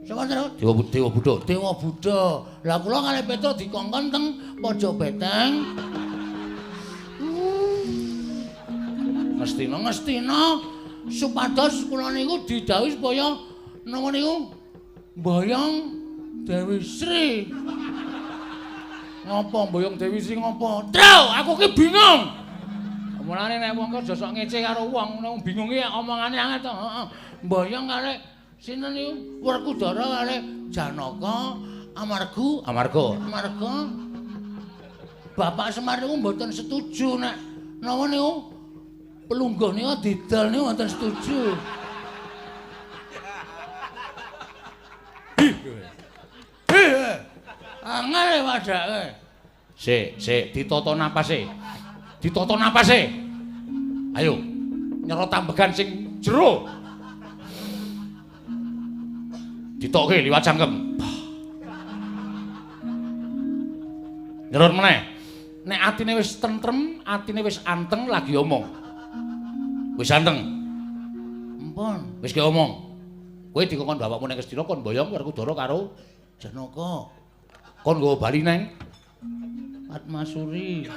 sapa terus? Dewa Dewa Buddha. Dewa Buddha. Lah kula kalih Petruk dikongkon teng Pojok Beteng. Ngastina, Ngastina supados kula niku didhawuhi supaya napa niku mboyong Dewi Sri. Ngopo mboyong Dewi Sri ngopo? Tru, aku ki bingung. Mulane nek wong aja sok ngece karo wong, nek bingung ki omongane angel to. Heeh. Mboyong kalih sinten niku? Werkudara kalih Janaka amarga amarga amarga Bapak Semar niku mboten setuju nek napa niku pelungguh niku didol niku mboten setuju. Hi. Angel wadake. Sik, sik ditata napase. Ditata napase. Ayo, nyerot ambegan sing jero. Ditokke liwat cangkem. Nyerot meneh. Nek atine wis tentrem, atine wis anteng lagi omong. Wis anteng. Empun, wis ki omong. Kowe dikongkon bapakmu ning Ngastina kon mboyong Werkudara karo Janaka. Kon nggawa bali neng Padmasuri.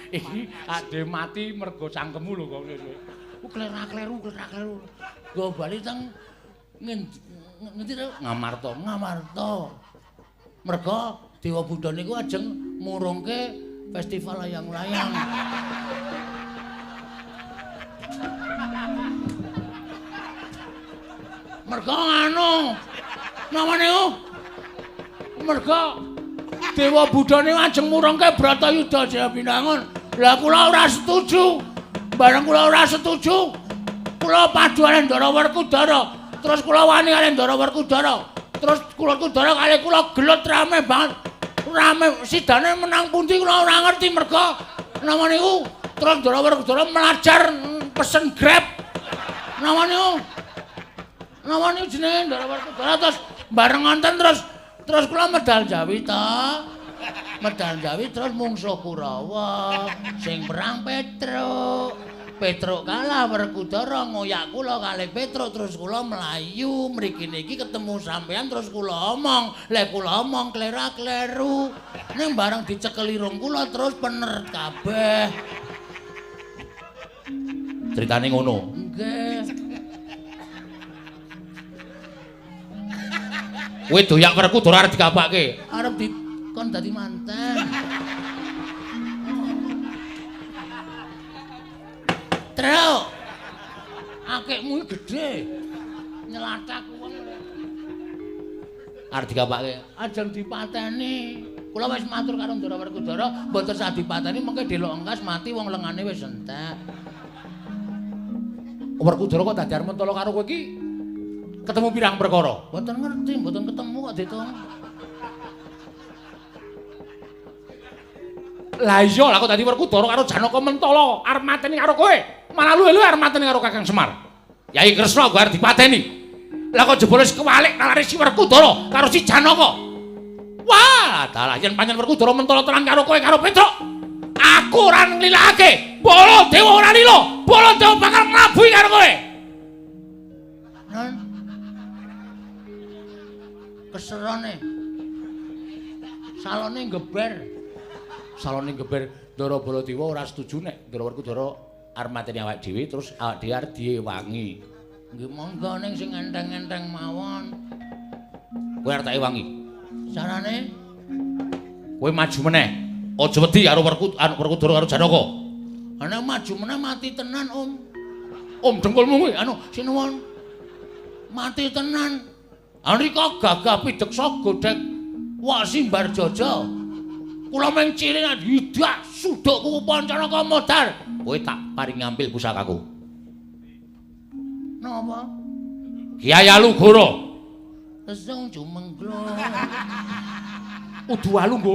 Iki ade mati mergo cangkemmu lho kok ngene. Ku kleru-kleru, kleru-kleru. Nggawa bali teng ngendi to? Ngamarta. Ngamarta. Mergo Dewa Buddha niku ajeng murungke festival layang-layang. Mergo anu napa niku? Mergo Dewa Buddha niku ajeng murungke Bratayuda Jayabinangun. Lah kula ora setuju. Bareng kula ora setuju, kula padu kalih Ndara Werkudara. Terus kula wani kalih Ndara Werkudara. Terus kula Werkudara kalih kula gelut rame banget. Rame sidane menang pundi kula ora ngerti mergo napa niku terus Ndara Werkudara melajar pesen Grab. Napa niku? Napa niku jenenge Ndara Werkudara terus bareng ngonten terus terus kula medal Jawi ta. Medal Jawi terus mungsuh Kurawa sing perang Petruk. Petruk kalah Werkudara ngoyak kula kalih Petruk terus kula mlayu mriki niki ketemu sampean terus kula omong. Lek kula omong klera-kleru. Ning bareng dicekel irung kula terus pener kabeh. Critane ngono. Nggih. Kowe doyak Werkudara arep dikapake. Arep dikon dadi manten. Truk. Akikmu iki gedhe. Nyelathak wong. Arep dikapake. Ajeng dipateni. Kula wis matur karo Ndara Werkudara, mboten sah dipateni mengke delok engkas mati wong lengane wis entek. Werkudara kok dadi arep mentala karo kowe iki ketemu pirang perkara? Mboten ngerti, mboten ketemu kok ditung. Lah iya, lah kok dadi Werkudara karo Janaka mentala arep mateni karo kowe. Malah luwe-luwe arep mateni karo Kakang Semar. Yai Kresna kok arep dipateni. Lah kok jebule wis kewalik nalare si Werkudara karo si Janaka. Wah, dalah yen pancen Werkudara mentala tenan karo kowe karo Petruk. Aku ora nglilakake. Baladewa ora lila. Baladewa bakal nglabuhi karo kowe. Non. Keserone. Salone geber. Salone geber Ndara Baladewa ora setuju nek Ndara Werkudara arep mateni awake dhewe terus awake dhewe arep diewangi. Nggih monggo ning sing enteng-enteng mawon. Kowe arep tak ewangi. Carane kowe maju meneh. Aja wedi karo Werkudara karo Janaka. Ana maju meneh mati tenan, Om. Om dengkulmu kuwi anu sinuwun. Mati tenan. Anrika gagah pideksa godhek wak simbar jaja. Kula mung cilingan hidak sudukku Pancanaka modar. Kowe tak paring ngambil pusakaku. Napa? Kyai Alugoro. Lesung jumengglo. Udu alu nggo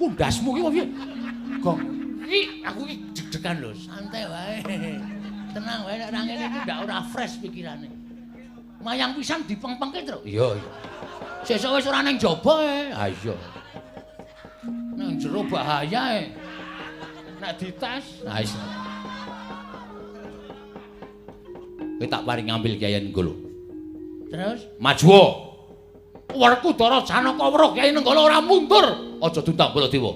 ngundasmu ki piye? Gong. Iki aku iki deg-degan lho, santai wae. Tenang wae nek ra ngene iki ndak ora fresh pikirane. Mayang pisan dipengpengke, Truk. Iya, iya. Sesuk wis ora ning jaba e. Ha iya. Nang jero bahaya e. Nek dites, ha iya. Kowe tak paring ngambil Kyai Nenggala. Terus maju. Werkudara Janaka weruh Kyai Nenggala ora mundur. Aja diundang Baladewa.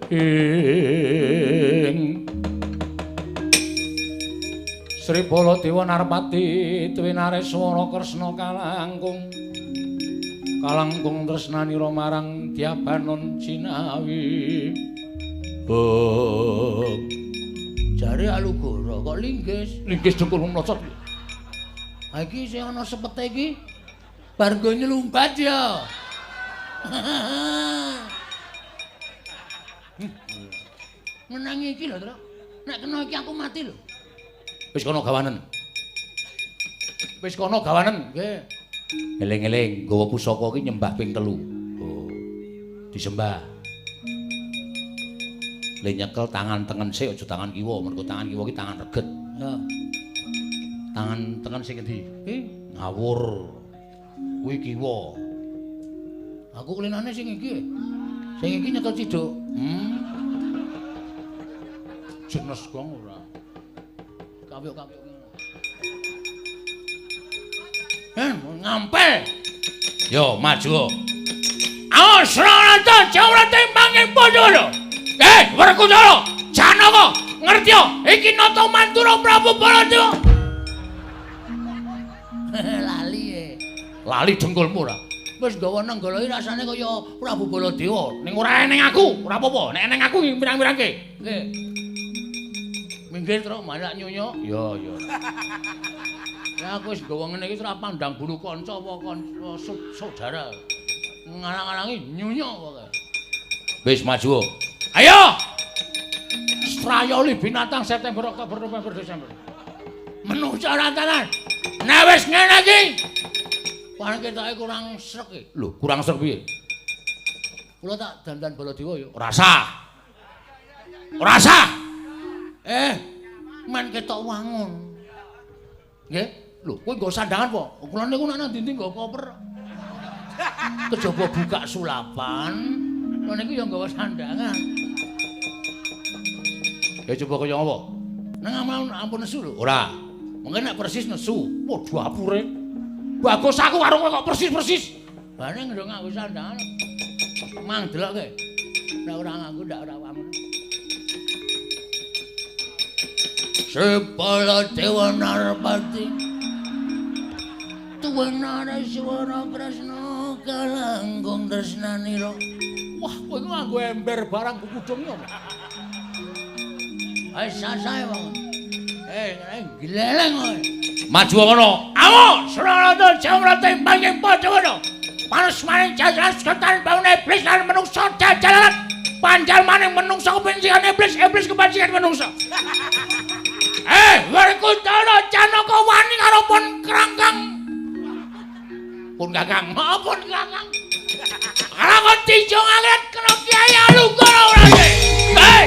Ing Sri Baladewa Narpati twinareswara Kresna kalangkung. Kalangkung tresnanira marang Dyabanon Cinawi. Beng. Jare Alugoro kok linggis. Linggis dengkulmu mlocot. Ha iki sing ana sepete iki bar nggo nyelumbat ya. Menangi iki lho, Truk. Nek kena iki aku mati lho. Wis kono gawanen. Wis kono gawanen, nggih. Eling-eling nggawa pusaka iki nyembah ping 3. Oh. Disembah. Le nyekel tangan tengen sik aja tangan kiwa, mergo tangan kiwa iki tangan reget. Ya. Tangan tengen sing endi? Iki ngawur. Kuwi kiwa. Aku kulinane sing iki. Sing iki nyekel ciduk. Jenes gong ora. Kapyuk-kapyuk ngono. Ngampel. Yo maju. Asranata Jawrate manging padha. Werkudara, Janaka, ngerti yo iki nata Mandura Prabu Baladewa. Lali e. Lali dengkulmu ora. Wis nggawa Nenggala iki rasane kaya Prabu Baladewa. Ning ora eneng aku, ora apa-apa. Nek eneng aku pirang-pirangke. Nggih. Minggir truk malak nyunyuk. Iya, iya. Ya aku wis nggawa ngene iki ora pandang bulu kanca apa kanca saudara. Ngalang-alangi nyunyuk pokoke. Wis maju. Ayo. Strayoli binatang September, Oktober, November, Desember. Menungsa rantanan. Nek wis ngene iki, paling ketoke kurang srek iki. Lho, kurang srek piye? Kula tak dandan Baladewa ya. Ora sah. Ora sah. Men ketok wangun. Nggih. Lho, kowe nggo sandangan apa? Kula niku nek nang ndi-ndi nggo koper. Kejaba buka sulapan, Lho niku ya nggawa sandangan. Ya coba kaya apa? Nang ampun nesu lho. Ora. Mungkin nek persis nesu. Waduh apure. Bagus aku karo kowe kok persis-persis. Bareng ndong nganggo sandangan. Mang delokke. Nek ora nganggo ndak ora wangun. Sepala Dewa Narpati. Tuwenara Swara Kresna kalangkung tresnanira. Wah, kowe iku nganggo ember barang kukudung yo. Ayo sasae wong. Gleleng kowe. Maju ngono. Amo, Srarata Jamrata panging padha ngono. Panas maning jajaran seketan bangun iblis lan menungsa jajaran. Panjal maning menungsa kebencian iblis, iblis kebencian menungsa. Werkudara Janaka wani karo pun krangkang. Pun kakang, maaf pun kakang. Karang tinjung angkat kena Kiai Alugoro ora iki.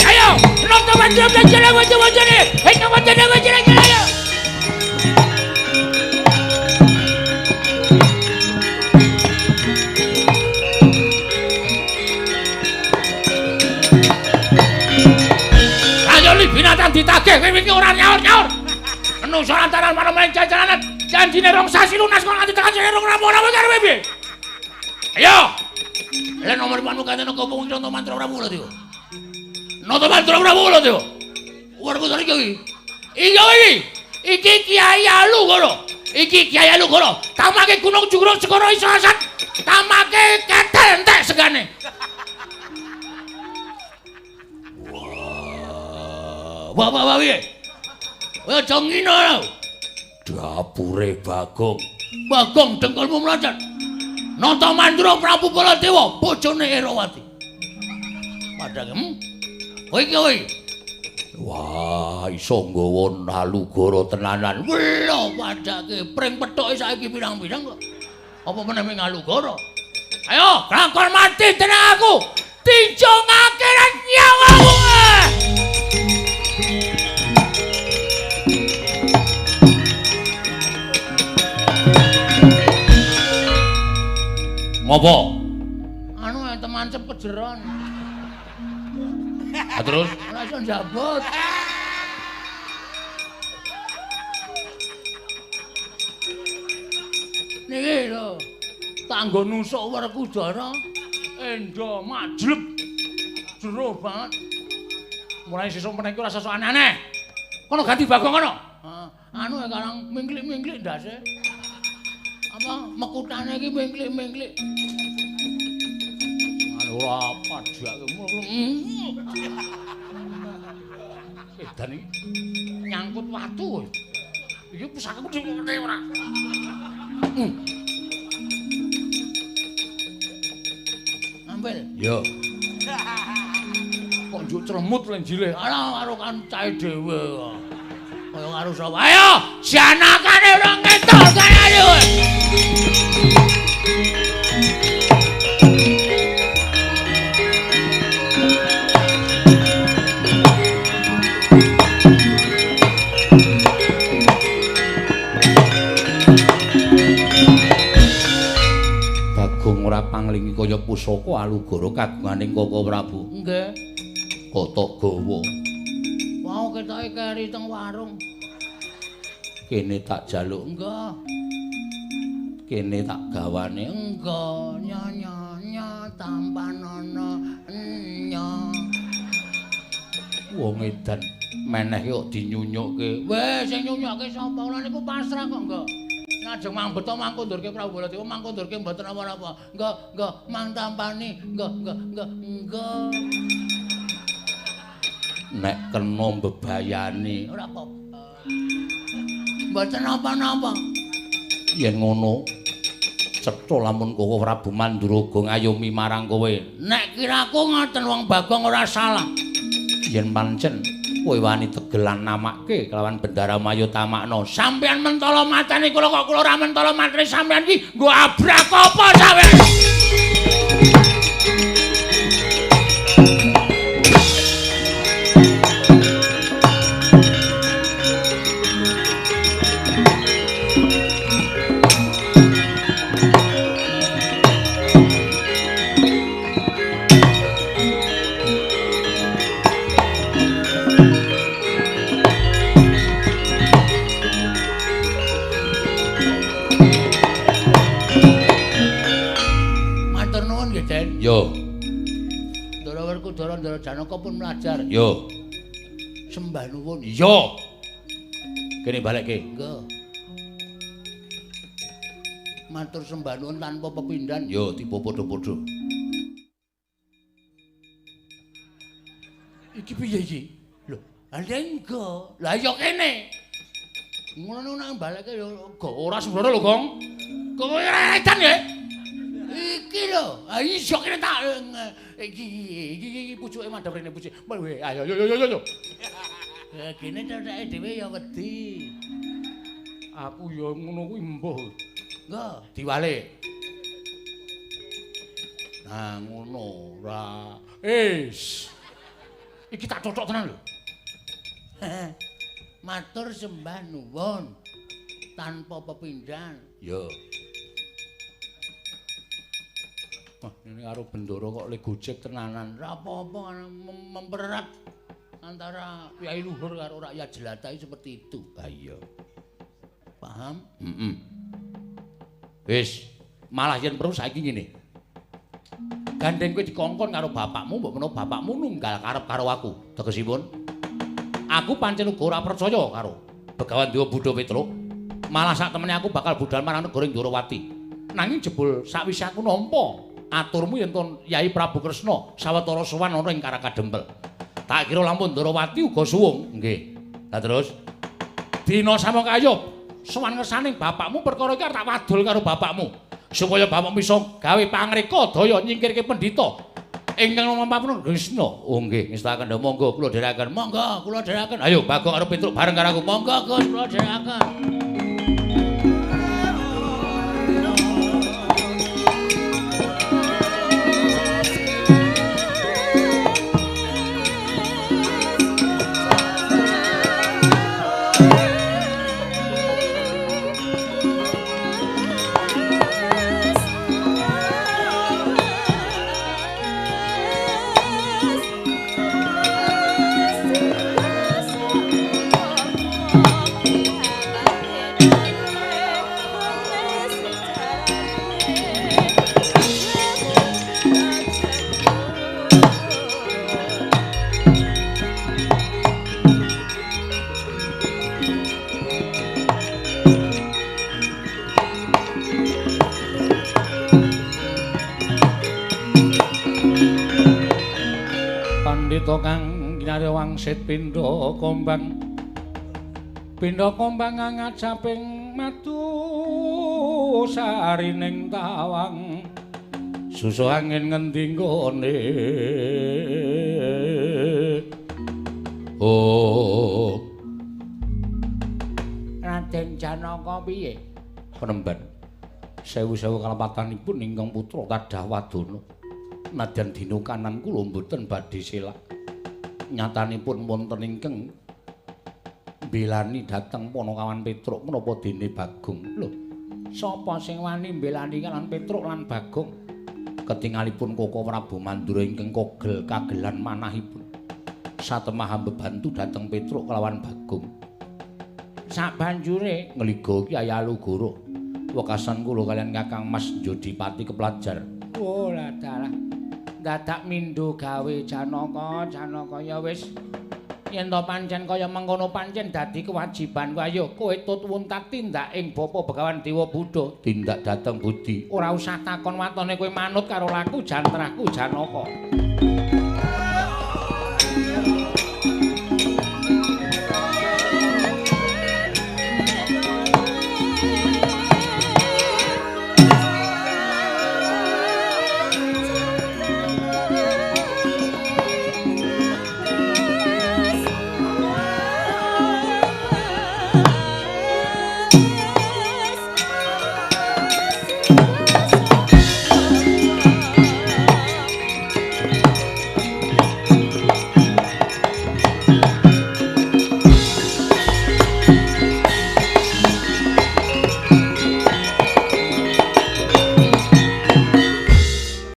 Ayo, nonton wajah wajah wajah wajah. Hei, wajah wajah wajah. Ayo li binatang ditagih kowe iki ora nyaur-nyaur. Menungso lantaran marang jajaranan janjine rong sasi lunas kok nganti tekan sing rong rampung-rampung karo piye? Ayo. Lah nomor panmu katene kopong conto mantra Prabu lho, Dewa. Noto mantra Prabu lho, Dewa. Werkudara iki. Iya iki. Iki Kiai Alugoro. Iki Kiai Alugoro. Tamake gunung jurung segara iso asat. Tamake ketel entek segane. Wah, wah, wah, piye? Kowe aja ngino lho. Dapure Bagong. Bagong dengkulmu mlocot. Nata Mandura Prabu Baladewa bojone Erawati. Padahal, kowe iki kowe. Wah, iso nggawa Alugoro tenanan. Lho, padake pring pethuke saiki pirang-pirang kok. Apa meneh ming Alugoro? Ayo, kelakon mati tenang aku. Tinjungake lan nyawamu. Ngopo? Anu temancep kejeron. Ha terus ora iso njabut. Niki lho, tanggo nusuk Werkudara endo majlep. Jero banget. Mulai sesuk meneh iki ora sesuk aneh-aneh. Kono ganti Bagong kono. Anu karang mingklik-mingklik ndase. Apa mekutane iki mingklik-mingklik. Anu ora padhake. Edan iki nyangkut watu. Iki pusakaku dhewe ora. Ambil. Yo. Kok njuk clemut lenjile. Alah karo kancae dhewe kok. Kaya karo sapa? Ayo, janakane ora ngetok kaya kowe. Bagong ora panglingi kaya pusaka Alugoro kagunganing Koko Prabu. Nggih. Kotok gawa. Mau ketoke keri teng warung. Kene tak jaluk. Enggak. Kene tak gawane. Enggak. Nya nya nya tampanono nya. Wong edan meneh kok dinyunyukke. Weh, sing nyunyukke sapa? Kula niku pasrah kok enggak. Lajeng mang beto mang kondurke Prabu Baladewa, mang kondurke mboten napa-napa. Enggak, enggak, mang tampani. Enggak, enggak, enggak, enggak. Nek kena mbebayani ora apa-apa. Mboten napa-napa. Yen ngono cetha lamun Koko Prabu Manduraga ngayomi marang kowe. Nek kiraku ngoten wong Bagong ora salah. Yen pancen kowe wani tegelan namake kelawan Bendara Maya Tamakna. Sampeyan mentala matane kula kok kula ora mentala matane sampeyan iki nggo abrak apa sampeyan? Yo. Ndara Werkudara, Ndara Janaka pun mlajar. Yo. Sembah nuwun. Iya. Kene balekke. Nggih. Matur sembah nuwun tanpa pepindhan. Yo, tiba padha-padha. Iki piye iki? Lho, lha engko. Lah ya kene. Ngono nang balekke ya ora sembrono lho, Gong. Kowe ora edan ya? Iki lho. Ha iya kene tak iki iki pucuke madhep rene pucuke. Ayo yo yo yo yo. Lah kene cetheke dhewe ya wedi. Aku ya ngono kuwi mbuh. Nggih, diwalik. Nah ngono ora. Wis. Iki tak cocok tenan lho. Matur sembah nuwun tanpa pepindhan. Yo. Wah, ini karo Bendoro kok le gojek tenanan. Ora apa-apa mempererat antara Kyai Luhur karo rakyat jelata seperti itu. Ha iya. Paham? Heeh. Wis, malah yen perlu saiki ngene. Gandeng kowe dikongkon karo bapakmu, mbok menawa bapakmu nunggal karep karo aku. Tegesipun aku pancen uga ora percaya karo Begawan Dewa Buddha Petruk. Malah sak temene aku bakal budal marang negara Ndorowati. Nanging jebul sakwise aku nampa aturmu yen ton Yai Prabu Kresna sawetara sowan ana ing Karakadempel. Tak kira lampun Ndorowati uga suwung. Nggih. Lah terus dina samangkaya sowan ngersaning bapakmu perkara iki arep tak wadul karo bapakmu supaya bapakmu bisa gawe pangreka daya nyingkirke pendhita ingkang mampun Kresna. Oh nggih, ngestakaken monggo kula dherekaken. Monggo kula dherekaken. Ayo Bagong karo Petruk bareng karo aku. Monggo Gus kula dherekaken. Pandhita kang kinarya wangsit pindha kombang. Pindha kombang ngajaping madu sarining tawang. Susu angin ngendi nggone. Oh. Raden Janaka piye? Penemban. Sewu-sewu kalepatanipun ingkang putra tadah wadana. Nadyan dina kanan kula mboten badhe selak. Nyatanipun wonten ingkang mbelani dhateng Panakawan Petruk menapa dene Bagong. Lho, sapa sing wani mbelani lan Petruk lan Bagong? Ketingalipun Koko Prabu Mandura ingkang kogel kagelan manahipun. Satemah mbebantu dhateng Petruk kelawan Bagong. Sabanjure ngliga Kyai Alugoro. Wekasan kula kaliyan Kakang Mas Jodipati keplajar. Oh, lah dalah. Dadak mindho gawe Janaka, Janaka ya wis. Yen to pancen kaya mengkono pancen dadi kewajibanku. Ayo kowe tut wuntat tindak ing Bapa Begawan Dewa Buddha, tindak dhateng budi. Ora usah takon watone kowe manut karo laku jantrahku Janaka.